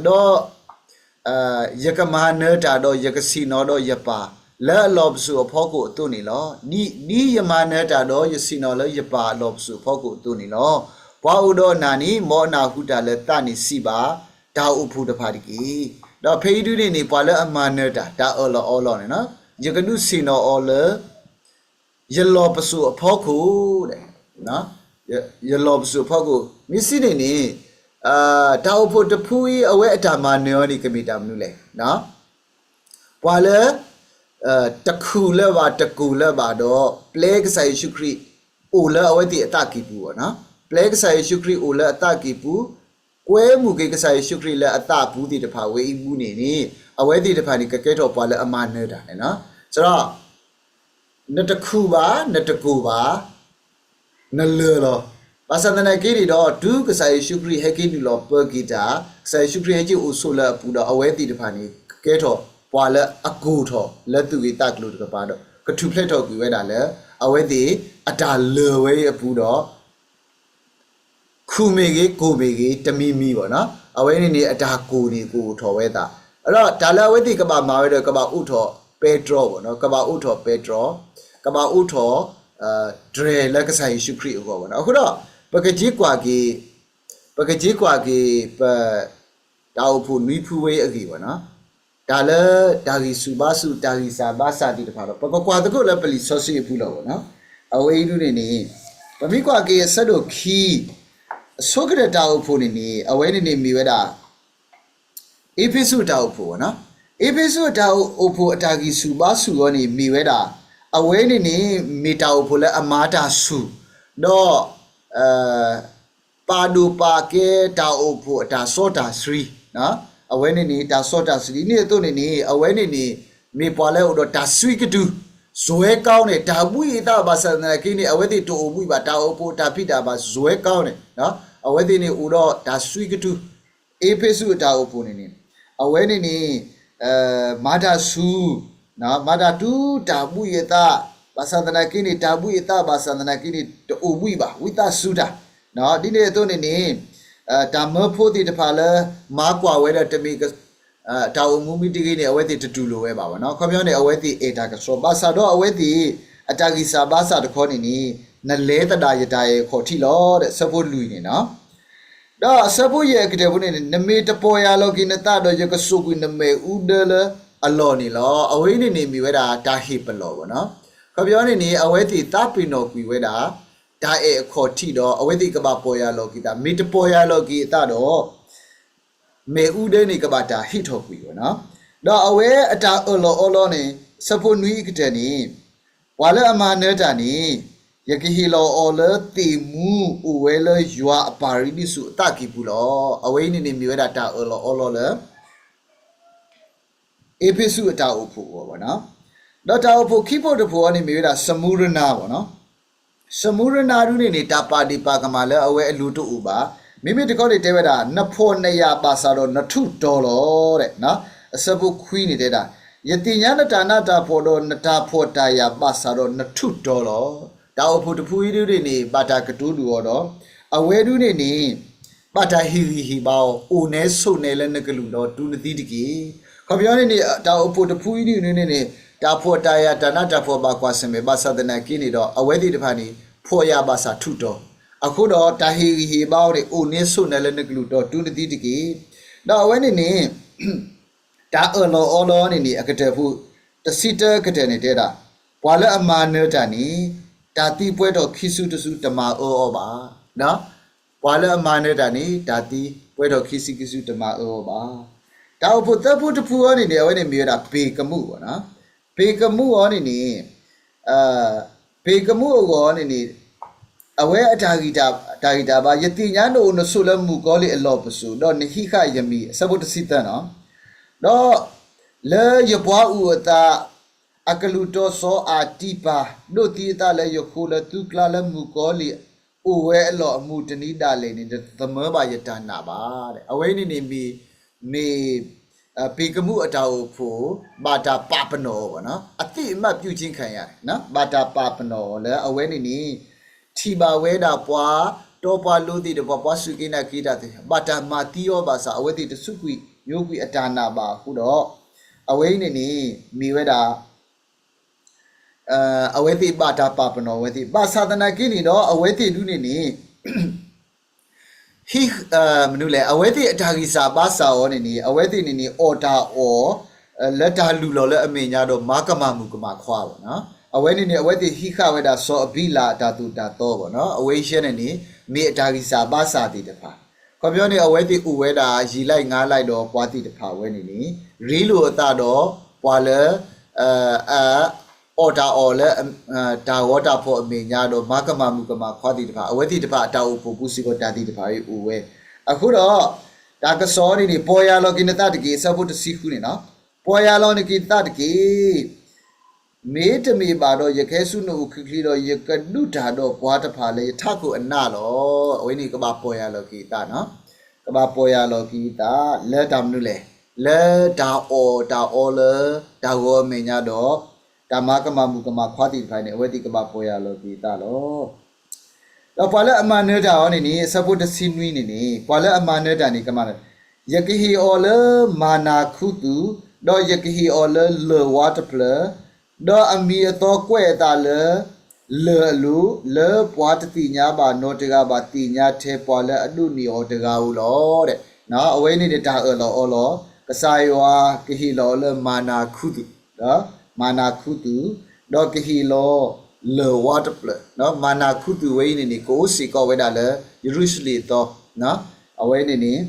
ဒီး ယကမၤနၢၤတၢ်ဒီးယကဆ့ၣ်နီၤဒီးယပၢ်လၢအလီၢ်ပစိာ်အဖီခိၣ်အသိးန့ၣ်လီၤ. ဒ်ယမၤနၢၤတၢ်ဒီးယဆ့ၣ်နီၤလၢယပၢ်အလီၢ်ပစိာ်အဖီခိၣ်အသိးန့ၣ်လီၤ. ပှၤအိၣ်ဒီးနၢ်န့ၣ် မ်အနၢ်ဟူတၢ်လၢသးန့ၣ်စံးဘၣ်တၢ်အိၣ်ဖှိၣ်တဖၣ်တက့ၢ်. ဒီးဖဲအံၤဒ်န့ၣ်န့ၣ် ပှၤလၢအမၤနၢၤတၢ် တၢ်အၢၣ်လီၤအီလီၤန့ၣ် ယကဒုးဆ့ၣ်နီၤအီၤလၢ ယလီၢ်ပစိာ်အဖီခိၣ်, ယလီၢ်ပစိာ်အဖီခိၣ် မ့ၢ်စံးန့ၣ်န့ၣ် တၢ်အိၣ်ဖှိၣ်တဖုအံၤ အဝဲအတၢ်မၤနၢၤအီၤန့ၣ် ကမ့ၢ်တၢ်မနုၤလဲၣ်. ပှၤလၢ တခူၣ်လၢၤဘၣ်တကူၣ်လၢၤဘၣ်ဒီး ပျဲကစၢ်ယ့ၣ်ၡူးခရံာ် အိၣ်လၢအဝဲသ့ၣ်အသးကံၢ်ပူၤဘၣ်နီၤ. ပျဲကစၢ်ယ့ၣ်ၡူးခရံာ်အိၣ်လၢအသးကံၢ်ပူၤ, ကွဲမုာ်က့ၤကစၢ်ယ့ၣ်ၡူးခရံာ်လၢအသးအပူၤသ့ၣ်တဖၣ်ဝဲအံၤပူၤန့ၣ်န့ၣ် အဝဲသ့ၣ်တဖၣ်န့ၣ် ကကဲထီၣ်ပှၤလၢအမၤနၢၤတၢ်န့ၣ်လီၤ. စရီ နတခူၣ်ဘၣ်, နတကူၣ်ဘၣ်, နလၢာ်လီၤ. ဘၣ်ဆၣ်သနာ်က့န့ၣ်ဒီး တုၤကစၢ်ယ့ၣ်ၡူးခရံာ်ဟဲက့ၤနုာ်လီၤပၢက့ၤတၢ်, ကစၢ်ယ့ၣ်ၡူးခရံာ်ဟဲက့ၤအိၣ်ဆိးလၢအပူၤဒီး အဝဲသ့ၣ်တဖၣ်န့ၣ် ကကဲထီၣ်ပှၤလၢအကူၣ်ထီၣ်လၢသူၣ်ဂ့ၤသးကျိၤတကပၤဒီး ကထူၣ်ဖျဲးထီၣ်ကွံာ်ဝဲဒၣ်လၢ အဝဲသ့ၣ်အတၢ်လၢာ်ဝဲအံၤအပူၤဒီး ခူၣ်မ့ၢ်ဂ့ၤ, ကူၣ်မ့ၢ်ဂ့ၤ, တမံၤမံၤဘၣ်နီၤ, အဝဲန့ၣ်န့ၣ် အတၢ်ကူၣ်န့ၣ် ကအိၣ်ထီၣ်ဝဲအသး, ဒီးတၢ်လၢအဝဲသ့ၣ်ကဘၣ်မၤဝဲဒီး ကဘၣ်အိးထီၣ်ပဲတြီဘၣ်နီၤ, ကဘၣ်အိးထီၣ်ပဲတြီ, ကဘၣ်အိးထီၣ် တြဲၤလၢကစၢ်ယ့ၣ်ၡူးခရံာ်အဂီၢ်ဘၣ်နီၤ. အဃိဒီး ပကက့ၤကွၢ်က့ၤ, ပကက့ၤကွၢ်က့ၤ ပ တၢ်အိၣ်ဖှိၣ်နွံဖုဝဲအဂ့ၢ်ဘၣ်နီၤ, တၢ်လၢတၢ်ဂံၢ်ဆူၣ်ဘါဆူၣ် တၢ်ဂံၢ်စၢ်ဘါစၢ်သ့ၣ်တဖၣ်ဒီး ပကကွၢ်သကိးလၢပလံာ်စီဆှံအပူၤလီၤဘၣ်နီၤ. အဝဲအံၤဒ်န့ၣ်န့ၣ် ပမ့ၢ်ကွၢ်က့ၤအဆၢဒိၣ်ခံ အဆိကတၢၢ်တၢ်အိၣ်ဖှိၣ်န့ၣ်န့ၣ် အဝဲန့ၣ်န့ၣ်မ့ၢ်ဝဲဒၣ် အ့းဖ့းစူးအတၢ်အိၣ်ဖှိၣ်ဘၣ်နီၤ. အ့းဖ့းစူးအတၢ်အိၣ်ဖှိၣ်အတၢ်ဂံၢ်ဆူၣ်ဘါဆူၣ်အီၤန့ၣ်မ့ၢ်ဝဲဒၣ် အဝဲန့ၣ်န့ၣ် မ့ၢ်တၢ်အိၣ်ဖှိၣ်လၢအမၤတၢ်ဆူၣ်, ဒီး ပာ်ဒိၣ်ပာ်ကဲတၢ်အိၣ်ဖှိၣ်အတၢ်စီတၢ်ဆှံ, အဝဲန့ၣ်န့ၣ် တၢ်စီတၢ်ဆှံဒ်န့ၣ်အသိးန့ၣ်န့ၣ် အဝဲန့ၣ်န့ၣ် မ့ၢ်ပှၤလၢအိၣ်ဒီးတၢ်ဆှံကတုၤ စွဲကောင်းန့ၣ် တၢ်ဘှံးအသးဘၣ်ဆၣ်သနာ်က့န့ၣ် အဝဲသ့ၣ်တအိၣ်ဘှံးဘၣ် တၢ်အိၣ်ဖှိၣ်တၢ်ဖံးတၢ်မၤစွဲကောင်းန့ၣ် အဝဲသ့ၣ်န့ၣ်အိၣ်ဒီးတၢ်ဆှံကတုၤ အ့းဖ့းစူးအတၢ်အိၣ်ဖှိၣ်န့ၣ်န့ၣ် အဝဲန့ၣ်န့ၣ် မၤတၢ်ဆူၣ်, မၤတၢ်တုၤတၢ်ဘှံးအသး, ဘၣ်ဆၣ်သနာ်က့န့ၣ် တၢ်ဘှံးအသးဘၣ်ဆၣ်သနာ်က့န့ၣ် တအိၣ်ဘှံးဘၣ် ဝံသးစူၤတၢ်, ဒ်န့ၣ်အသိးန့ၣ်န့ၣ် တၢ်မၢဖိသ့ၣ်တဖၣ်လၢ မၤကွၢ်ဝဲဒီးတမ့ၢ် တၢ်အိၣ်မူမ့ၢ်တဂ့ၤန့ၣ် အဝဲသ့ၣ်တတူၢ်လိာ်ဝဲဘၣ်ဘၣ်နီၤ. ခီပညီန့ၣ် အဝဲသ့ၣ်အဲၣ်တၢ်ကဆှီ ဘၣ်ဆၣ်ဒီးအဝဲသ့ၣ် အတၢ်ဂံၢ်စၢ်ဘါစၢ်တခီန့ၣ်န့ၣ် နလဲၤသဒၣ်ယတၢ်အဲၣ်အခီၣ်ထံးလီၤ ဆၢဖိလွံၢ်န့ၣ်နီၤ. ဒီးအဆၢဖိယဲၢ်အကတၢၢ်ပူၤန့ၣ် နမ့ၢ်တပီၢ်ယၢ်လီၤက့ၤနသးဒီး ယကစိာ်ကွံာ်နမဲာ်အူဒၢလၢအလီၢ်န့ၣ်လီၤ. အဝဲအံၤန့ၣ်န့ၣ်မ့ၢ်ဝဲဒၣ်တၢ်ဟ့ၣ်ပလီၢ်ဘၣ်နီၤ. ခီပညီန့ၣ်န့ၣ် အဝဲသ့ၣ်သးပ့ၤနီၣ်ကွံာ်ဝဲဒၣ် တၢ်အဲၣ်အခီၣ်ထံးဒီး အဝဲသ့ၣ်ကဘၣ်ပီၢ်ယၢ်လီၤက့ၤသး မ့ၢ်တပီၢ်ယၢ်လီၤက့ၤအသးဒီး မဲာ်အူဒၢန့ၣ်ကဘၣ်တၢ်ဟ့ၣ်ထီၣ်ကွံာ်ဘၣ်နီၤ. ဒီးအဝဲအတၢ်အၢၣ်လီၤအီလီၤန့ၣ် ဆၢဖိနွံအကတၢၢ်န့ၣ် ပှၤလၢအမၤနၢၤတၢ်န့ၣ် ယကဟ့ၣ်လီၤအီၤလၢသ့ၣ်မူအိၣ်ဝဲလၢယွၤအပၢ်ရ့ဒံၣ်စူးအသးကံၢ်ပူၤလီၤ. အဝဲအံၤန့ၣ်န့ၣ်မ့ၢ်ဝဲဒၣ်တၢ်အၢၣ်လီၤအီလီၤလၢ အ့းဖ့းစူးအတၢ်အိၣ်ဖှိၣ်အဂီၢ်ဘၣ်နီၤ. ဒီးတၢ်အိၣ်ဖှိၣ်ခံဖုတဖုအံၤန့ၣ်မ့ၢ်ဝဲဒၣ် စမူရနၤဘၣ်နီၤ. စမူရနၤဒ်န့ၣ်န့ၣ် တၢ်ပာ်ဒ့ၣ်ပာ်ကမၣ်လၢအဝဲအလိၤတအိၣ်ဘၣ်. မ့မ့ၢ်တခီန့ၣ်တဲဝဲဒၣ် နဖှီၣ်နယာ်ဘၣ်ဆၣ်ဒီးနထူးတီၤလီၤ. အဆၢဖိခွံန့ၣ်တဲဒၣ် ယသ့ၣ်ညါနတၢ်နးတၢ်ဖှီၣ်ဒီးနတၢ်ဖှီၣ်တၢ်ယာ်ဘၣ်ဆၣ်ဒီးနထူးတီၤလီၤ. တၢ်အိၣ်ဖှိၣ်တဖုအံၤဒ်န့ၣ်န့ၣ် ဘၣ်တၢ်ကတိၤဒုးအီၤဒီး အဝဲဒၣ်န့ၣ်န့ၣ် ဘၣ်တၢ်ဟ့ၣ်ဂံၢ်ဟ့ၣ်ဘါအီၤ အိၣ်နဲဆိးနဲလၢနကလုၢ်ဒီးတူနသံတက့ၢ်. ခီပညီန့ၣ်န့ၣ် တၢ်အိၣ်ဖှိၣ်တဖုအံၤန့ၣ်န့ၣ် တၢ်ဖှီၣ်တၢ်ယာ်တၢ်နးတၢ်ဖှီၣ်ဘၣ်ကွၢ်ဆၢၣ်မဲာ် ဘၣ်ဆၣ်သနာ်က့န့ၣ်ဒီး အဝဲသ့ၣ်တဖၣ်န့ၣ် ဖှီၣ်ယာ်ဘၣ်ဆၣ်ထူးတီၤ, အဃိဒီးတၢ်ဟ့ၣ်ဂံၢ်ဟ့ၣ်ဘါအီၤန့ၣ် အိၣ်နဲဆိးနဲလၢနကလုၢ်ဒီးတူနသံတက့ၢ်. ဒီးအဝဲန့ၣ်န့ၣ် တၢ်အၢၣ်လီၤအီလီၤန့ၣ်န့ၣ် အကတၢၢ်ဖိ တဆံတၢကတၢၢ်န့ၣ်တဲဒၣ်, ပှၤလၢအမၤနၢၤတၢ်န့ၣ် တၢ်သံပှဲၤထီၣ်ခံစုတစုတမၤအၢအီၤဘၣ်. ပှၤလၢအမၤနၢၤတၢ်န့ၣ် တၢ်သံပှဲၤထီၣ်ခံစုခံစုတမၤအၢအီၤဘၣ်. တၢ်အိၣ်ဖှိၣ်သၢဖုတဖုအံၤန့ၣ်န့ၣ် အဝဲန့ၣ်မ့ၢ်ဝဲဒၣ်ပ့ၤကမူၣ်ဘၣ်နီၤ. ပ့ၤကမူၣ်အံၤန့ၣ်န့ၣ် ပ့ၤကမူၣ်အဂီၢ်န့ၣ်န့ၣ် အဝဲအတၢ်ဂံၢ်တၢ်ဘါ, ယသ့ၣ်ညါနအိၣ်နဆိးလၢမုၣ်ကီၤလံၢ်အလီၢ်ပစိာ်, ဒီးနဟံးဃာ်ယမံၤ, အဆၢဖိတဆံသၢနီၤ. ဒီးလၢယပှၤအုၣ်အသး အကလုၢ်တီစီၤအၤတံပၤ ဒိးသံအသးလၢယဃိလၢသုကျါလၢမုၣ်ကီၤလံၢ် အိၣ်ဝဲအလီၢ်အမူးတနံၤဒၣ်လဲာ်န့ၣ် တသမၢဘၣ်ယတၢ်နာ်ဘၣ်. အဝဲအံၤန့ၣ်န့ၣ်မ့ၢ် မ့ၢ် ပ့ၤကမူၣ်အတၢ်အိၣ်ဖှိၣ် ဘၣ်တၢ်ပာ်ပနီၣ်အီၤဘၣ်နီၤ, အသိအမှတ်ပြုခြင်းခံရတယ်, ဘၣ်တၢ်ပာ်ပနီၣ်အီၤလၢအဝဲန့ၣ်န့ၣ် ထံၣ်ဘၣ်ဝဲဒၣ်ပှၤတီပှၤလိၤသ့ၣ်တဖၣ်, ပှၤစူၢ်က့ၤနာ်က့ၤတၢ်သ့ၣ်တဖၣ်, ဘၣ်တၢ်မၤသံအီၤဘၣ်ဆၣ် အဝဲသ့ၣ်တစူးကွံာ်ညိကွံာ်အတၢ်နာ်ဘၣ်အဃိဒီး အဝဲအံၤန့ၣ်န့ၣ် မ့ၢ်ဝဲဒၣ် အဝဲသ့ၣ်ဘၣ်တၢ်ပာ်ပနီၣ်အဝဲသ့ၣ်, ဘၣ်ဆၣ်သနာ်က့န့ၣ်ဒီး အဝဲသ့ၣ်ဒၣ်န့ၣ်န့ၣ် ဟံး မနုၤလဲၣ်, အဝဲသ့ၣ်အတၢ်ဂံၢ်စၢ်ဘါစၢ်အီၤန့ၣ်န့ၣ် အဝဲသ့ၣ်န့ၣ်န့ၣ် အီၣ်တၢ်အီၣ် လၢတၢ်လုၢ်လီၢ်လၢအမဲာ်ညါဒီး မၤကမၣ်မုၣ်ကမၣ်ခွါဘၣ်နီၤ. အဝဲန့ၣ်န့ၣ် အဝဲသ့ၣ်ဟံးဃာ်ဝဲဒၣ်စီၤအဘံလးအတၢ်သိၣ်တၢ်သီဘၣ်နီၤ. အဝဲအံၤန့ၣ်န့ၣ် မ့ၢ်အတၢ်ဂံၢ်စၢ်ဘါစၢ်သ့ၣ်တဖၣ်. ခီပညီန့ၣ် အဝဲသ့ၣ်အိၣ်ဝဲဒၣ်ယံာ်လၢယံာ်လၢဒီးပှၤသ့ၣ်တဖၣ်ဝဲန့ၣ်န့ၣ် ရ့လိာ်အသးဒီးပှၤလၢ အ အီၣ်တၢ်အီၣ်လၢ တၢ်ဂီၤတၢ်ဖီၣ်အမဲာ်ညါဒီး မၤကမၣ်မုၣ်ကမၣ်ခွါသ့ၣ်တဖၣ်, အဝဲသ့ၣ်တဖၣ်အတၢ်အိၣ်ဖှိၣ်ပူၤစ့ၢ်ကီးတၢ်သ့ၣ်တဖၣ်အံၤအိၣ်ဝဲ. အဃိဒီး တၢ်ကစီၣ်န့ၣ်န့ၣ် ပီၢ်ယၢ်လီၤက့ၤနသးတက့ၢ်, အဆၢဖိတဆံဃုန့ၣ်နီၤ, ပီၢ်ယၢ်လီၤက့ၤနသးတက့ၢ်. မ့တမ့ၢ်ဘၣ်ဒီး ယကဟဲဆူနအိၣ်ချ့ချ့ဒီး ယကဒုးတၢ်ဒီးပှၤတဖၣ်လၢယထးခိၣ်အနးလီၤ. အဝဲန့ၣ်ကဘၣ်ပီၢ်ယၢ်လီၤက့ၤအသးနီၤ, ကဘၣ်ပီၢ်ယၢ်လီၤက့ၤအသး လၢတၢ်မနုၤလဲၣ်, လၢတၢ်အီၣ်တၢ်အီလၢ တၢ်ဂီၤအမဲာ်ညါဒီး တၢ်မၤကမၣ်မုၣ်ကမၣ်ခွါသ့ၣ်တဖၣ်န့ၣ် အဝဲသ့ၣ်ကဘၣ်ပီၢ်ယၢ်လီၤက့ၤအသးလီၤ. ဒီးပှၤလၢအမၤနၢၤတၢ်အီၤန့ၣ်န့ၣ် အဆၢဖိတဆံနွံန့ၣ်န့ၣ် ပှၤလၢအမၤနၢၤတၢ်န့ၣ် ကမၤနၢၤ, ယကဟ့ၣ်အီၤလၢမၤနၤခူသူၣ်, ဒီးယကဟ့ၣ်အီၤလၢလၢၢ်ဝါတဖျၢၣ်, ဒီးအမံၤအသီကွဲးအသးလၢ လၢၢ်အလိၤ, လၢပှၤတသ့ၣ်ညါဘၣ်နီတဂၤဘၣ် သ့ၣ်ညါထဲပှၤလၢအဒိးန့ၢ်အီၤတဂၤဧိၤလီၤ. အဝဲန့ၣ်န့ၣ်တၢ်အၢၣ်လီၤအီလီၤ, ကစၢ်ယွၤကဟ့ၣ်လီၤအီၤလၢမၤနၤခူသူၣ်, မၤနၤခူသူၣ်, ဒီးကဟ့ၣ်လီၤလၢၢ်ဝါတဖျၢၣ်, မၤနၤခူသူၣ်ဝဲအံၤန့ၣ်န့ၣ် ကအိၣ်စ့ၢ်ကီးဝဲဒၣ်လၢယရူၤၡလ့ၣ်အသီ, အဝဲန့ၣ်န့ၣ်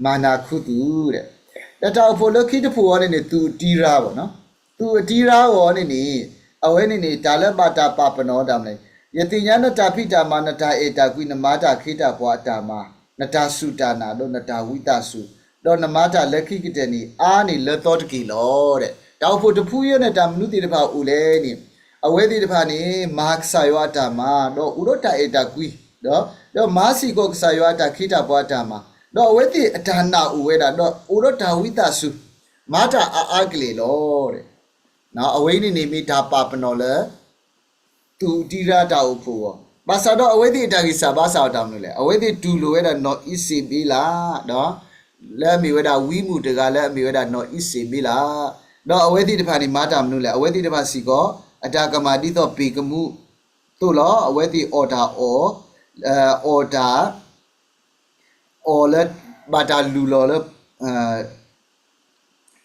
မၤနၤခူသူၣ်ဒီး ဒီးတၢ်အိၣ်ဖှိၣ်လၢခံတဖုအံၤန့ၣ်န့ၣ် သူၣ်အတံရါဘၣ်နီၤ, သူၣ်အတံရါအဂီၢ်န့ၣ်န့ၣ် အဝဲန့ၣ်န့ၣ် တၢ်လၢဘၣ်တၢ်ပာ်ပနီၣ်တၢ်မနုၤလဲၣ်, ယသ့ၣ်ညါနတၢ်ဖံးတၢ်မၤ နတၢ်အဲၣ်တၢ်ကွံ နမၤတၢ်ခ့တၢ်ပှၤအတၢ်မၤ နတၢ်စူၢ်တၢ်နာ်ဒီးနတၢ်ဝံသးစူၤ, ဒီးနမၤတၢ်လၢခံကတၢၢ်န့ၣ် အါန့ၢ်လၢသီတက့ၢ်လီၤဒီး တၢ်အိၣ်ဖှိၣ်တဖုအံၤန့ၣ် တၢ်မနုၤသ့ၣ်တဖၣ်အိၣ်လဲၣ်န့ၣ် အဝဲသ့ၣ်တဖၣ်န့ၣ် မၤကစၢ်ယွၤအတၢ်မၤ ဒီးအိၣ်ဒီးတၢ်အဲၣ်တၢ်ကွံ ဒီး ဒီးမၤစ့ၢ်ကီးကစၢ်ယွၤအတၢ်ခ့တၢ်ပှၤအတၢ်မၤ, ဒီးအဝဲသ့ၣ်အတၢ်နာ်အိၣ်ဝဲဒၣ် ဒီးအိၣ်ဒီးတၢ်ဝံသးစူၤ မၤတၢ်အါအါကလဲာ်လီၤဒီး အဝဲအံၤန့ၣ်န့ၣ်မ့ၢ်တၢ်ပာ်ပနီၣ်လၢ သူၣ်အတံရါတၢ်အိၣ်ဖှိၣ်အဂီၢ်, ဘၣ်ဆၣ်ဒီးအဝဲသ့ၣ်အတၢ်ဂံၢ်စၢ်ဘါစၢ်အီၤတၢ်မနုၤလဲၣ်, အဝဲသ့ၣ်တူၢ်လိာ်ဝဲဒၣ်နီၢ်အံၣ်စ့ဘ့လး ဒီး လၢအမ့ၢ်ဝဲဒၣ်ဝံမုၣ်တဂၤလၢအမ့ၢ်ဝဲဒၣ်နီၢ်အံၣ်စ့ဘ့လး, ဒီးအဝဲသ့ၣ်တဖၣ်န့ၣ်မၤတၢ်မနုၤလဲၣ်, အဝဲသ့ၣ်တဖၣ်စ့ၢ်ကီး အတၢ်ကမၣ်ဒ်သိးပ့ၤကမူၣ်သိးလီၤ, အဝဲသ့ၣ်အီၣ်တၢ်အီၣ် အီၣ်တၢ် အီၣ်လၢ ဘၣ်တၢ်လုၢ်လီၢ်လၢ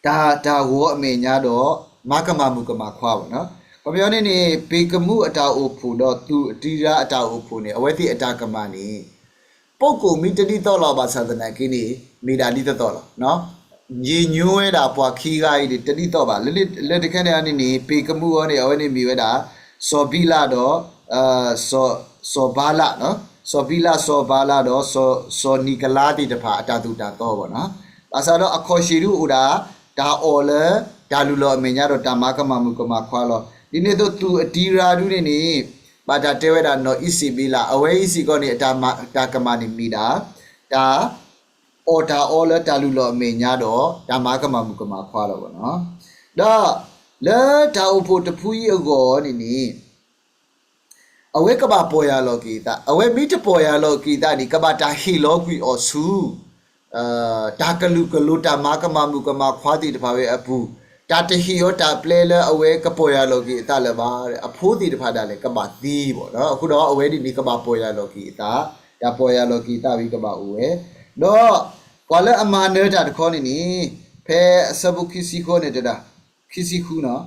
တၢ် တၢ်ဂီၤအမဲာ်ညါဒီး မၤကမၣ်မုၣ်ကမၣ်ခွါဘၣ်နီၤ, ခီပညီန့ၣ်န့ၣ် ပ့ၤကမူၣ်အတၢ်အိၣ်ဖှိၣ်ဒီးသူၣ်အတံရါအတၢ်အိၣ်ဖှိၣ်န့ၣ် အဝဲသ့ၣ်အတၢ်ကမၣ်န့ၣ် ပိာ်ကိၣ်မ့ၢ်တဒ်သိးလီၤ ဘၣ်ဆၣ်သနာ်က့န့ၣ် မ့ၢ်ဒၣ်ဒ်သိးသိးလီၤ. ယံာ်ညိဝဲဒၣ်ပှၤခံဂၤအံၤန့ၣ် တဒ်သိးဘၣ်, လၢတခါန့ၣ်န့ၣ်န့ၣ် ပ့ၤကမူၣ်အံၤန့ၣ် အဝဲန့ၣ်မ့ၢ်ဝဲဒၣ် စီၤဘံလးဒီး စီၤဘါလး, စီၤဘံလး စီၤဘါလးဒီး စီၤနံၤကလါသ့ၣ်တဖၣ်အတၢ်သိၣ်တၢ်သီဘၣ်နီၤ, ဘၣ်ဆၣ်ဒီးအခီၣ်ဆ့ၣ်ဒုအိၣ်ဒၣ် တၢ်အီၣ်လၢ တၢ်လုၢ်လီၢ်အမဲာ်ညါဒီးတၢ်မၤကမၣ်မုၣ်ကမၣ်ခွါလီၤ. ဒ်န့ၣ်အသိးသူၣ်အတံရါဒုန့ၣ်န့ၣ် ဘၣ်တၢ်တဲဝဲဒၣ်နီၢ်အံၣ်စ့ဘ့လး, အဝဲအံၤစ့ၢ်ကီးန့ၣ် အတၢ်ကမၣ်န့ၣ်မ့ၢ်ဒၣ် တၢ် အီၣ်တၢ်အီလၢတၢ်လုၢ်လီၢ်အမဲာ်ညါဒီး တၢ်မၤကမၣ်မုၣ်ကမၣ်ခွါလီၤဘၣ်နီၤ, ဒီး လၢတၢ်အိၣ်ဖှိၣ်တဖုအံၤအဂီၢ်န့ၣ်န့ၣ် အဝဲကဘၣ်ပီၢ်ယၢ်လီၤက့ၤအသး, အဝဲမ့ၢ်တပီၢ်ယၢ်လီၤက့ၤအသးန့ၣ် ကဘၣ်တၢ်ဟ့ၣ်လီၤကွံာ်အီၤဆူ တၢ်ကလုာ်ကလိၤ တၢ်မၤကမၣ်မုၣ်ကမၣ်ခွါသ့ၣ်တဖၣ်ဝဲအပူၤ, တၢ်တဟ့ၣ်အီၤတၢ်ပျဲလၢအဝဲကပီၢ်ယၢ်လီၤက့ၤအသးလၢၤဘၣ်, အဖိသ့ၣ်တဖၣ်ဒၣ်လဲာ်ကဘၣ်သံဘၣ်နီၤ. အဃိဒီးအဝဲန့ၣ်န့ၣ် ကဘၣ်ပီၢ်ယၢ်လီၤက့ၤအသး, တၢ်ပီၢ်ယၢ်လီၤက့ၤအသးဝံၤကဘၣ်အိၣ်ဝဲ, ဒီးပှၤလၢအမၤနၢၤတၢ်တခီန့ၣ်န့ၣ် ဖဲအဆၢဖိခံဆံဃုန့ၣ်တဒၣ် ခံဆံဃုနီၤ,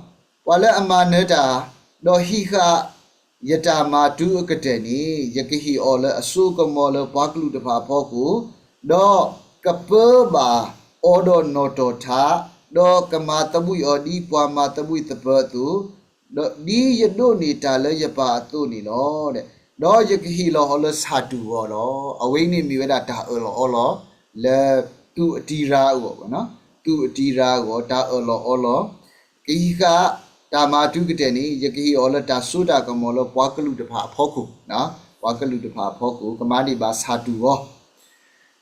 ပှၤလၢအမၤနၢၤတၢ်, ဒီးဟံးဃာ် ယတၢ်မၤတူၤအကတၢၢ်န့ၣ် ယကဟ့ၣ်အီၤလၢအစိအကမီၤလၢပှၤကလုာ်တဖၣ်အဖီခိၣ်, ဒီးကပၢဘၣ်အီၤဒီးနီၣ်တီၢ်ထး, ဒီးကမၤသဘှံးအီၤဒ်ပှၤမၤသဘှံးသပၢၤအသိး, ဒီးဒ်ယဒိးန့ၢ်တၢ်လၢယပၢ်အသိးန့ၣ်လီၤ. ဒီးယကဟ့ၣ်လီၤအီၤလၢဆၣ်တူၢ်အဂီၢ်လီၤ. အဝဲအံၤန့ၣ်မ့ၢ်ဝဲဒၣ်တၢ်အၢၣ်လီၤအီလီၤ လၢသူၣ်အတံၤရၤအဂီၢ်, သူၣ်အတံၤရၤအဂီၢ် တၢ်အၢၣ်လီၤအီလီၤ ကဟံးဃာ်တၢ်မၤတူၤကတၢၢ်န့ၣ် ယကဟ့ၣ်အီၤလၢတၢ်စိတၢ်ကမီၤလၢပှၤကလုာ်တဖၣ်အဖီခိၣ်, ပှၤကလုာ်တဖၣ်အဖီခိၣ် ကမၤန့ၢ်ဘၣ်ဆၣ်တူၢ်အ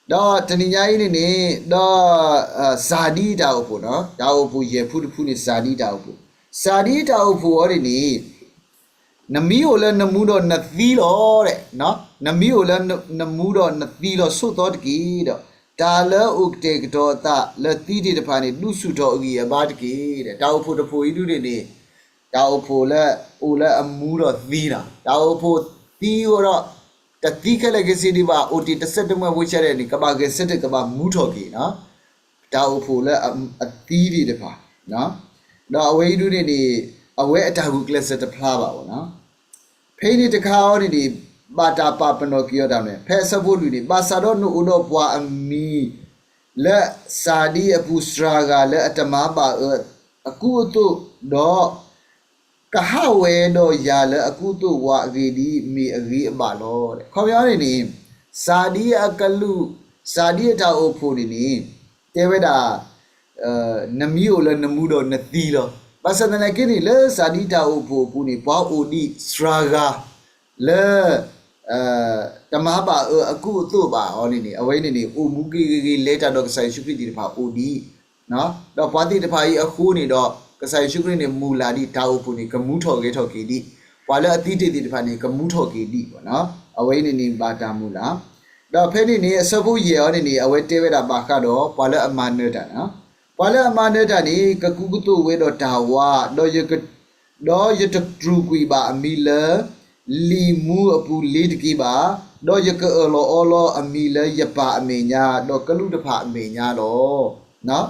ဂီၢ်, ဒီးတနံၤညါအံၤန့ၣ်န့ၣ် ဒီး စၤဒံတၢ်အိၣ်ဖှိၣ်နီၤ, တၢ်အိၣ်ဖှိၣ်ယဲၢ်ဖုတဖုန့ၣ် စၤဒံတၢ်အိၣ်ဖှိၣ်, စၤဒံတၢ်အိၣ်ဖှိၣ်အီၤန့ၣ်န့ၣ် နမံၤအိၣ်လၢနမူဒီးနသံလီၤ, နမံၤအိၣ်လၢနမူဒီးနသံလီၤ ဆိးသီတက့ၢ်ဒီး တၢ်လၢအအိၣ်ကတဲာ်ကတီၤအသးလၢသံသ့ၣ်တဖၣ်န့ၣ် ဒုးဆူၣ်ထီၣ်အဂံၢ်အဘါတက့ၢ်. တၢ်အိၣ်ဖှိၣ်တဖှိၣ်အံၤဒုန့ၣ်န့ၣ် တၢ်အိၣ်ဖှိၣ်လၢအိၣ်လၢအမူဒီးသံလီၤ. တၢ်အိၣ်ဖှိၣ်သံအဃိဒီး တသံခဲလၢာ်ခဲဆ့ဒံးဘၣ် အိၣ်တ့ၢ်တစဲးတမှဲၣ်ဖိဆဲးဒဲးန့ၣ် ကဘၣ်ဂဲၤဆၢထၢၣ် ကဘၣ်မူထီၣ်က့ၤနီၤ တၢ်အိၣ်ဖှိၣ်လၢအသံသ့ၣ်တဖၣ်, ဒီးအဝဲအံၤဒုန့ၣ်န့ၣ် အဝဲအတၢ်ဂုာ်ကျဲးစၢးတဖျါဘၣ်နီၤ. ဖဲအံၤန့ၣ်တခါအံၤန့ၣ်န့ၣ် ဘၣ်တၢ်ပာ်ပနီၣ်က့ၤအီၤတၢ်မနုၤလဲၣ်, ဖဲအဆၢဖိလွံၢ်န့ၣ် ဘၣ်ဆၣ်ဒီးနအိၣ်ဒီးပှၤအမံၤ လၢစၤဒံအပူၤစှၤဂၤလၢအတမၤဘၣ်အၢအကူအသိး, ဒီး ကဟးဝဲဒီးယၤလၢအကူအသိးဝးအဂ့ၢ်ဒ်အံၤ မ့ၢ်အဂ့ၤအဘၣ်လီၤ. ခီပညီန့ၣ်န့ၣ် စၤဒံအကလုာ်, စၤဒံအတၢ်အိၣ်ဖှိၣ်န့ၣ်န့ၣ် တဲဝဲဒၣ် နမံၤအိၣ်လၢနမူဒီးနသံလီၤ. ဘၣ်ဆၣ်သနာ်က့န့ၣ် လၢစၤဒံတၢ်အိၣ်ဖှိၣ်အပူၤန့ၣ် ပှၤအိၣ်ဒံးစှၤဂၤ လၢ တမၤဘၣ်အၢအကူအသိးဘၣ်အီၤန့ၣ်န့ၣ် အဝဲန့ၣ်န့ၣ် အိၣ်မူဂ့ၤဂ့ၤဂ့ၤ လဲၤတၢ်ဒီးကစၢ်ယ့ၣ်ၡူးခရံာ်သ့ၣ်တဖၣ်အိၣ်ဒံး ဒီးပှၤသ့ၣ်တဖၣ်အံၤအဃိန့ၣ်ဒီး ကစၢ်ယ့ၣ်ၡူးခရံာ်န့ၣ် မုၢ်လၢ်ဒံး တၢ်အိၣ်ဖှိၣ်န့ၣ် ကမူထီၣ်ဂဲၤထီၣ်က့ၤဒံး, ပှၤလၢအသံတ့ၢ်သ့ၣ်တဖၣ်န့ၣ် ကမူထီၣ်က့ၤဒံး, အဝဲအံၤန့ၣ်န့ၣ် ဘၣ်တၢ်မုၢ်လၢ်, ဒီးဖဲန့ၣ်န့ၣ် အဆၢဖိယဲၢ်အီၤန့ၣ်န့ၣ် အဝဲတဲဝဲဒၣ်ဘၣ်ဃးဒီး ပှၤလၢအမၤနၢၤတၢ်န့ၣ်, ပှၤလၢအမၤနၢၤတၢ်န့ၣ် ကကူကသိးဝဲဒီးတၢ်ဝါ, ဒီးယတတြူာ်ကွံာ်ဘၣ်အမံၤလၢ လံာ်မူအပူၤလ့ၤတက့ၢ်ဘၣ်, ဒီးယကအၢၣ်လီၤအီလီၤအမံၤလၢယပၢ်အမဲာ်ညါ ဒီးကလူးတဖၣ်အမဲာ်ညါလီၤ.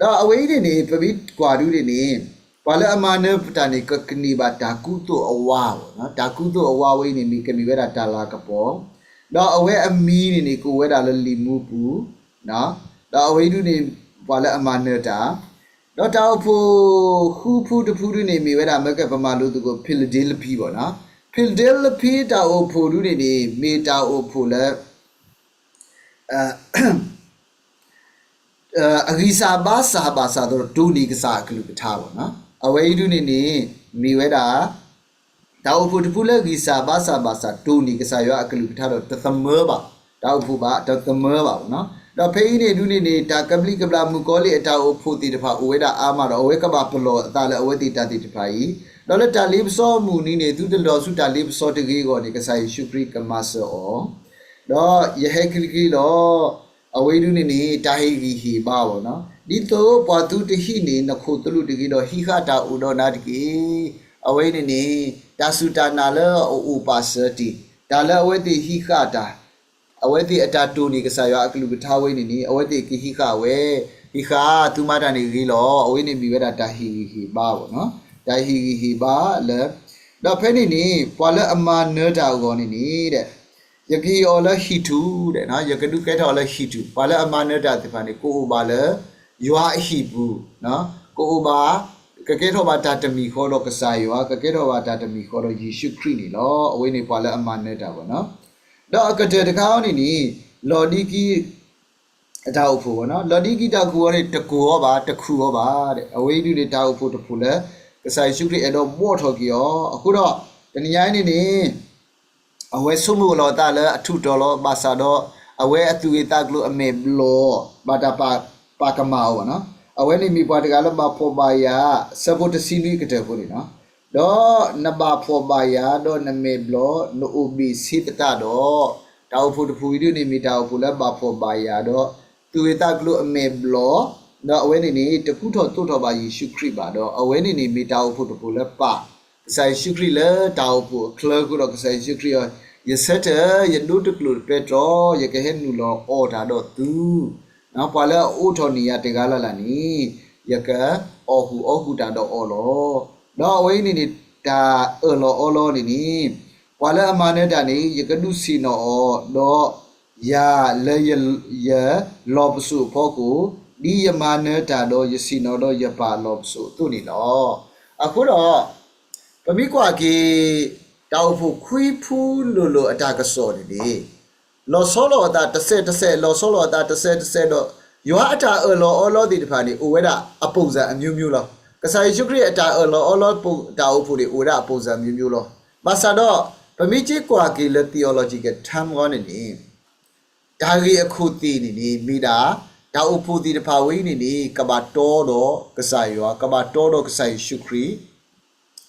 ဒီးအဝဲအံၤန့ၣ်န့ၣ် ပမ့ၢ်ကွၢ်ဒုန့ၣ်န့ၣ် ပှၤလၢအမၤနၢၤတၢ်န့ၣ် ကကန့ၢ်ဘၣ်တၢ်ကူသိးအဝါ, တၢ်ကူသိးအဝါဝဲအံၤန့ၣ် မ့ၢ်ကမ့ၢ်ဝဲဒၣ်တၢ်လၤကပီၤ, ဒီးအဝဲအမံၤန့ၣ်န့ၣ် ကအိၣ်ဝဲဒၣ်လၢလံာ်မူပူၤ, ဒီးအဝဲအံၤဒုန့ၣ် ပှၤလၢအမၤနၢၤတၢ် ဒီးတၢ်အိၣ်ဖှိၣ်ဃုဖုတဖုဒုန့ၣ် မ့ၢ်ဝဲဒၣ်မ့ၢ်ကပမၤလိသကိး ဖံလဒ့လဖံဘၣ်နီၤ, ဖံလဒ့လဖံတၢ်အိၣ်ဖှိၣ်ဒုန့ၣ်န့ၣ် မ့ၢ်တၢ်အိၣ်ဖှိၣ်လၢ အဂံၢ်စၢ်ဘါစၢ်ဘၣ်ဆၣ်ဒီး တိၢ်န့ၢ်ကစၢ်အကလုၢ်ကထါဘၣ်နီၤ, အဝဲအံၤဒုန့ၣ်န့ၣ် မ့ၢ်ဝဲဒၣ် တၢ်အိၣ်ဖှိၣ်တဖုလၢဂံၢ်စၢ်ဘါစၢ်ဘၣ်ဆၣ် တိၢ်န့ၢ်ကစၢ်ယွၤအကလုၢ်ကထါဒီးတသမၢဘၣ်, တၢ်အိၣ်ဖှိၣ်ဘၣ် တသမၢဘၣ်နီၤ, ဒီးဖဲအံၤန့ၣ်ဒုန့ၣ်န့ၣ် တၢ်ကဘျံးကဘျၣ်မုၣ်ကီၤလံၢ်အတၢ်အိၣ်ဖှိၣ်သ့ၣ်တဖၣ်အိၣ်ဝဲဒၣ်အါမးဒီး အဝဲကဘၣ်ပလီၢ်အသးလၢအဝဲသ့ၣ်တၢ်သ့ၣ်တဖၣ်အံၤ, ဒီးလၢတၢ်လ့ပစီအမုၢ်နံၤန့ၣ် သုတလီၤဆူတၢ်လ့ပစီတဂ့ၤအဂီၢ်န့ၣ် ကစၢ်ယ့ၣ်ၡူးခရံာ်ကမၤစၢၤအီၤ, ဒီးယဟဲခရံာ်ခရံာ်လီၤ အဝဲဒုန့ၣ်န့ၣ် တၢ်ဟ့ၣ်ဂံၢ်ဟ့ၣ်ဘါဘၣ်နီၤ, ဒ်သိးပှၤသုတဟံးန့ၢ်နခိၣ်သလုးတဂ့ၤဒီး ဟံးဃာ်တၢ်အိၣ်ဒီးနၤတက့ၢ်. အဝဲန့ၣ်န့ၣ် တၢ်စူၢ်တၢ်နာ်လၢအအိၣ်ပာ်စၢၤတ့ၢ်, တၢ်လၢအဝဲသ့ၣ်ဟံးဃာ်တၢ်, အဝဲသ့ၣ်အတၢ်တိၢ်န့ၢ်ကစၢ်ယွၤအကလုၢ်ကထါဝဲန့ၣ်န့ၣ် အဝဲသ့ၣ်ကဟံးဃာ်ဝဲ, ဟံးဃာ်သုမၤတၢ်န့ၣ်ဂ့ၤလီၤ. အဝဲန့ၣ်မ့ၢ်ဝဲဒၣ်တၢ်ဟ့ၣ်ဂံၢ်ဟ့ၣ်ဘါဘၣ်နီၤ, တၢ်ဟ့ၣ်ဂံၢ်ဟ့ၣ်ဘါလၢ, ဒီးဖဲန့ၣ်န့ၣ် ပှၤလၢအမၤနၢၤတၢ်အဂီၢ်န့ၣ်န့ၣ် ယကဟ့ၣ်အီၤလၢဟံၣ်ထူၣ်, ယကဒုးကဲထီၣ်အီၤလၢဟံၣ်ထူၣ်, ပှၤလၢအမၤနၢၤတၢ်သ့ၣ်တဖၣ်န့ၣ် ကအိၣ်ဘၣ်လၢ ယွၤအဟံၣ်ပူၤ, ကအိၣ်ဘၣ်, ကကဲထီၣ်ဘၣ်တၢ်တမံၤဃီဒီးကစၢ်ယွၤ, ကကဲထီၣ်ဘၣ်တၢ်တမံၤဃီဒီးယ့ၣ်ၡူးခရံာ်န့ၣ်လီၤ. အဝဲန့ၣ်ပှၤလၢအမၤနၢၤတၢ်ဘၣ်နီၤ, ဒီးအကတၢၢ်တခါအံၤန့ၣ်န့ၣ် လီၤဒံကံ အတၢ်အိၣ်ဖှိၣ်ဘၣ်နီၤ, လီၤဒံကံတၢ်အိၣ်ဖှိၣ်အံၤန့ၣ် တကိၢ်အီၤဘၣ်, တခုၣ်အီၤဘၣ်, အဝဲအံၤဒုန့ၣ် တၢ်အိၣ်ဖှိၣ်တဖှိၣ်လၢ ကစၢ်ယ့ၣ်ၡူးခရံာ်အဲၣ်ဒိးဘှီထီၣ်က့ၤအီၤ, အဃိဒီး တနံၤညါအံၤန့ၣ်န့ၣ် အဝဲဆိကမိၣ်လီၤအသးလၢအထူးတီၤလီၤ, ဘၣ်ဆၣ်ဒီး အဝဲအသူၣ်ဂ့ၤသးကျိၤအမဲာ်ဘျီၣ်, ဘၣ်တၢ်ပာ်ကမၣ်အီၤဘၣ်နီၤ, အဝဲန့ၣ်မ့ၢ်ပှၤတဂၤလၢဘၣ်ဖှီၣ်ဘၣ်ယာ် ဆၢဖိတဆံနွံအကတၢၢ်အဃိန့ၣ်နီၤ, ဒီးနဘၣ်ဖှီၣ်ဘၣ်ယာ်, ဒီးနမဲာ်ဘျီၣ်, နအိၣ်ဘ့ၣ်ဆ့သတးဒီး, တၢ်အိၣ်ဖှိၣ်တဖှိၣ်အံၤဒုန့ၣ် မ့ၢ်တၢ်အိၣ်ဖှိၣ်လၢဘၣ်ဖှီၣ်ဘၣ်ယာ်ဒီး သူၣ်ဂ့ၤသးကျိၤအမဲာ်ဘျီၣ်, ဒီးအဝဲန့ၣ်န့ၣ် တကူထီၣ်သိးထီၣ်ဘၣ်ယ့ၣ်ၡူးခရံာ်ဘၣ်, ဒီးအဝဲန့ၣ်န့ၣ် မ့ၢ်တၢ်အိၣ်ဖှိၣ်တဖှိၣ်လၢပာ်ကစၢ်ယ့ၣ်ၡူးခရံာ်လၢတၢ်အိၣ်ဖှိၣ်အချၢအဃိဒီး ကစၢ်ယ့ၣ်ၡူးခရံာ်အီၤ, ယဆၢထၢၣ်ယဒိတကျိာ်တပဲတြီ, ယကဟဲနုာ်လီၤအီၣ်တၢ်ဒီးသု ပှၤလၢအအိးထီၣ်န့ၢ်ယၤတဂၤလၢ်လၢ်န့ၣ်, ယကအီၣ်ဃုာ်အီဃုာ်တၢ်ဒီးအီၤလီၤ. ဒီးအဝဲအံၤန့ၣ်န့ၣ် တၢ်အၢၣ်လီၤအီလီၤန့ၣ်န့ၣ်, ပှၤလၢအမၤနၢၤတၢ်န့ၣ် ယကဒုးဆ့ၣ်နီၤအီၤ, ဒီးယၤလၢယလီၢ်ပစိာ်အဖီခိၣ်, ဒ်ယမၤနၢၤတၢ်ဒီးယဆ့ၣ်နီၤဒီးယပၢ်အလီၢ်ပစိာ်အသိးန့ၣ်လီၤ. အဃိဒီး ပမ့ၢ်ကွၢ်က့ၤ တၢ်အိၣ်ဖှိၣ်ခွံဖုလိၤလိၤအတၢ်ကစီၣ်န့ၣ်န့ၣ်, လီၤဆီလိာ်အသးတစဲးတစဲး, လီၤဆီလိာ်အသးတစဲးတစဲးဒီး, ယွၤအတၢ်အၢၣ်လီၤအီလီၤသ့ၣ်တဖၣ်န့ၣ် အိၣ်ဝဲဒၣ်အပုံစံအမျိုးမျိုးလီၤ. ကစၢ်ယ့ၣ်ၡူးခရံာ်အတၢ်အၢၣ်လီၤအီလီၤတၢ်အိၣ်ဖှိၣ်န့ၣ် အိၣ်ဝဲဒၣ်အပုံစံမျိုးမျိုးလီၤ. ဘၣ်ဆၣ်ဒီး ပမ့ၢ်က့ၤကွၢ်က့ၤလၢ theological term အဂီၢ်န့ၣ်န့ၣ် တၢ်ဂ့ၢ်အခိၣ်သ့ၣ်န့ၣ်န့ၣ် မ့ၢ်ဒၣ် တၢ်အိၣ်ဖှိၣ်သ့ၣ်တဖၣ်ဝဲအံၤန့ၣ်န့ၣ် ကဘၣ်တီဒီးကစၢ်ယွၤ, ကဘၣ်တီဒီးကစၢ်ယ့ၣ်ၡူးခရံာ်,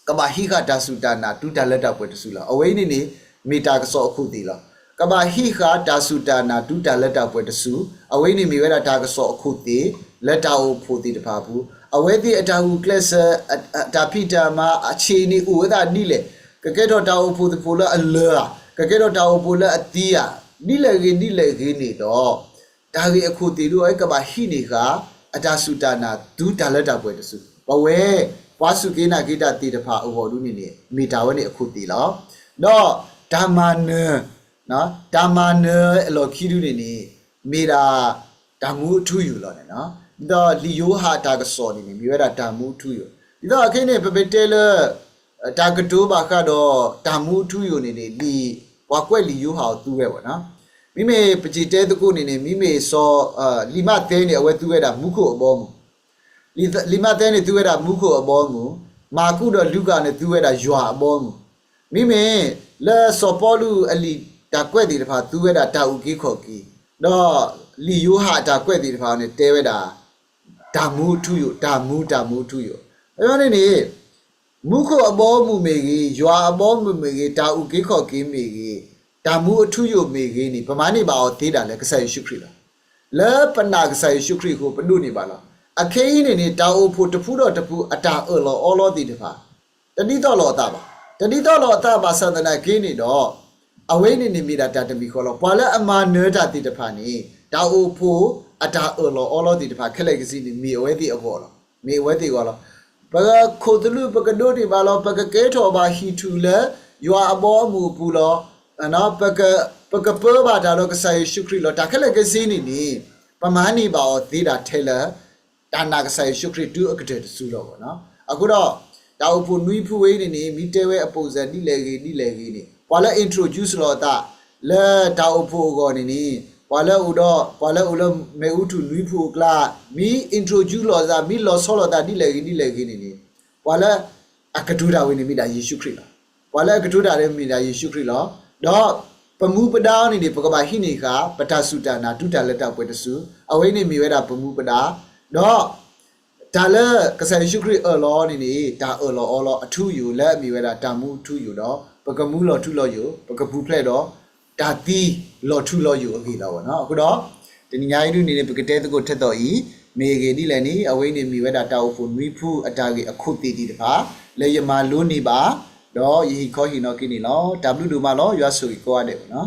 ကဘၣ်ဟံးဃာ်တၢ်စူၢ်တၢ်နာ် တုၤတၢ်လၢတၢ်ပှဲၤတစုလီၤ. အဝဲအံၤန့ၣ်န့ၣ် မ့ၢ်တၢ်ကစီၣ်အခိၣ်သ့ၣ်လီၤ. ကဘၣ်ဟံးဃာ်တၢ်စူၢ်တၢ်နာ် တုၤတၢ်လၢတၢ်ပှဲၤတစု, အဝဲအံၤန့ၣ်မ့ၢ်ဝဲဒၣ်တၢ်ကစီၣ်အခိၣ်သ့ၣ် လၢတၢ်အိၣ်ဖှိၣ်သ့ၣ်တဖၣ်အပူၤ, အဝဲသ့ၣ်အတၢ်ဂုာ်ကျဲးစၢး, အတၢ်ဖံးတၢ်မၤ, အဆ့ၣ်န့ၣ်အိၣ်ဝဲဒၣ်ဒ်လဲၣ်, ကကဲထီၣ်တၢ်အိၣ်ဖှိၣ်သ့ၣ်တဖၣ်လၢအလၢာ်ဧါ, ကကဲထီၣ်တၢ်အိၣ်ဖှိၣ်လၢအသံဧါ, ဒ်လဲၣ်ဂ့ၤဒ်လဲၣ်ဂ့ၤန့ၣ်ဒီး တၢ်ဂ့ၢ်အခိၣ်သ့ၣ်ဒု အဝဲကဘၣ်ဟံးန့ၢ်ဃာ် အတၢ်စူၢ်တၢ်နာ် တုၤတၢ်လၢတၢ်ပှဲၤတစု, ပဝဲ ပှၤစူၢ်က့ၤနာ်က့ၤတၢ်သ့ၣ်တဖၣ်အဂီၢ်ဒုန့ၣ်န့ၣ် မ့ၢ်တၢ်ဝဲန့ၣ်အခိၣ်သ့ၣ်လီၤ. ဒီးတၢ်မၤနၢၤ, တၢ်မၤနၢၤအလီၢ်ခံဒုန့ၣ်န့ၣ် မ့ၢ်ဒၣ်တၢ်မူအထူအယိာ်လီၤန့ၣ်လီၤ. ဒီးလံာ်ယိၤဟၣ်အတၢ်ကစီၣ်န့ၣ်န့ၣ် မ့ၢ်ဝဲဒၣ်တၢ်မူအထူအယိာ်, ဒ်သိးအခဲအံၤန့ၣ် ပမ့ၢ်တဲလၢ တၢ်ကတိၤဘၣ်ဃးဒီးတၢ်မူအထူအယိာ်န့ၣ်န့ၣ် လံာ်, ပှၤကွဲးလံာ်ယိၤဟၣ်အီၤသူဝဲဘၣ်နီၤ. မ့မ့ၢ်ပစံးတဲသကိးန့ၣ်န့ၣ် မ့မ့ၢ်စီၤ, လံာ်မးသဲန့ၣ် အဝဲသူဝဲဒၣ်မူခိၣ်အဘီအမုၢ်, လံာ်မးသဲန့ၣ် သူဝဲဒၣ်မူခိၣ်အဘီအမုၢ်, မၢ်ကူးဒီးလူၤကၣ်န့ၣ် သူဝဲဒၣ်ယွၤအဘီအမုၢ်, မ့မ့ၢ်လၢစီၤပီလူးအလံာ်တၢ်ကွဲးသ့ၣ်တဖၣ် သူဝဲဒၣ်တၢ်အုၣ်က့ၤခီၣ်က့ၤ, ဒီးလံာ်ယိၤဟၣ်အတၢ်ကွဲးသ့ၣ်တဖၣ်န့ၣ် တဲဝဲဒၣ် တၢ်မူအထူအယိာ်, တၢ်မူ, တၢ်မူအထူအယိာ်. အန့ၣ်န့ၣ် မူခိၣ်အဘီအမုၢ်မ့ၢ်ဂ့ၤ, ယွၤအဘီအမုၢ်မ့ၢ်ဂ့ၤ, တၢ်အုၣ်က့ၤခီၣ်က့ၤမ့ၢ်ဂ့ၤ, တၢ်မူအထူအယိာ်မ့ၢ်ဂ့ၤန့ၣ် ပမၤန့ၢ်ဘၣ်အီၤသ့ဒၣ်လဲာ် ကစၢ်ယ့ၣ်ၡူးခရံာ်လီၤ. လၢပနာ်ကစၢ်ယ့ၣ်ၡူးခရံာ်အဃိ ပဒိးန့ၢ်ဘၣ်လီၤ. အခဲအံၤန့ၣ်န့ၣ် တၢ်အိၣ်ဖှိၣ်တဖုဒီးတဖု အတၢ်အၢၣ်လီၤအီလီၤသ့ၣ်တဖၣ် တဒ်သိးလိာ်အသးဘၣ်. တဒ်သိးလိာ်အသးဘၣ်ဆၣ်သနာ်က့န့ၣ်ဒီး အဝဲအံၤန့ၣ်န့ၣ်မ့ၢ်ဒၣ်တၢ်တမံၤဃီလီၤ. ပှၤလၢအမၤနၢၤတၢ်သ့ၣ်တဖၣ်န့ၣ် တၢ်အိၣ်ဖှိၣ်အတၢ်အၢၣ်လီၤအီလီၤသ့ၣ်တဖၣ်ခဲလၢာ်ခဲဆ့န့ၣ် မ့ၢ်အဝဲသ့ၣ်အဂီၢ်လီၤ. မ့ၢ်အဝဲသ့ၣ်အဂီၢ်လီၤ. ပခိၣ်သလုး ပကဒိးန့ၢ်ဘၣ်လီၤ. ပကကဲထီၣ်ဘၣ်ဟံၣ်ထူၣ်လၢယွၤအဘီအမုၢ်အပူၤလီၤ. ပက, ပကပၢဘၣ်တၢ်ဒီးကစၢ်ယ့ၣ်ၡူးခရံာ်လီၤ. တၢ်ခဲလၢာ်ခဲဆ့န့ၣ်န့ၣ် ပမၤန့ၢ်ဘၣ်အီၤသ့ဒၣ်ထဲလၢ တၢ်နာ်ကစၢ်ယ့ၣ်ၡူးခရံာ်တုၤအကတၢၢ်တစုလီၤ. အဃိဒီး တၢ်အိၣ်ဖှိၣ်နွံဖုဝဲအံၤန့ၣ်န့ၣ် မ့ၢ်တဲဝဲအ ပုံစံ ဒ်လဲၣ်ဂ့ၤဒ်လဲၣ်ဂ့ၤန့ၣ် ပှၤလၢ introduce လိာ်အသး လၢတၢ်အိၣ်ဖှိၣ်အဂီၢ်န့ၣ်န့ၣ် ပှၤလၢအိၣ်ဒီး, ပှၤလၢအိၣ်လၢမ့ၣ်အူထူၣ်နွံဖုအကျါ မ့ၢ် introduce လိာ်အသး မ့ၢ်လီၤဆီလိာ်သးဒ်လဲၣ်ဂ့ၤဒ်လဲၣ်ဂ့ၤန့ၣ်န့ၣ် ပှၤလၢအကတိၤတၢ်ဝဲန့ၣ်မ့ၢ်ဒၣ်ယ့ၣ်ၡူးခရံာ်လီၤ. ပှၤလၢအကတိၤတၢ်ဝဲမ့ၢ်ဒၣ်ယ့ၣ်ၡူးခရံာ်လီၤ. ဒီးပမူပဒါန့ၣ်န့ၣ် ပကဘၣ်ဟံးန့ၢ်ဃာ် ပတၢ်စူၢ်တၢ်နာ် တုၤတၢ်လၢတၢ်ပှဲၤတစု, အဝဲန့ၣ်မ့ၢ်ဝဲဒၣ်ပမူပဒါ, ဒီး တၢ်လၢကစၢ်ယ့ၣ်ၡူးခရံာ်အၢၣ်လီၤန့ၣ်န့ၣ် တၢ်အၢၣ်လီၤအီလီၤအထူအယိာ် လၢအမ့ၢ်ဝဲဒၣ်တၢ်မူအထူအယိာ်ဒီး ပကမူလီၤထူလီၤယိာ်, ပကပူၤဖျဲးဒီးတၢ်သံလီၤထူလီၤယိာ်အဂ့ၢ်လီၤ. အဃိဒီး တနံၤညါအံၤဒ်န့ၣ်န့ၣ် ပကတဲသကိးထဲသိးအံၤ မ့ၢ်အဂ့ၢ်ဒ်လဲၣ်န့ၣ် အဝဲအံၤန့ၣ်မ့ၢ်ဝဲဒၣ်တၢ်အိၣ်ဖှိၣ်နွံဖုအတၢ်ဂ့ၢ်အခိၣ်သ့ၣ်သ့ၣ်တဖၣ် လၢယမၤလိန့ၢ်ဘၣ်, ဒီးယဟ့ၣ်ခီဟ့ၣ်နီၤက့ၤန့ၣ်လီၤ. တၢ်ဘျုးဒိၣ်မးလီၤ. ယွၤဆိၣ်ဂ့ၤကိးဂၤဒဲးလီၤ.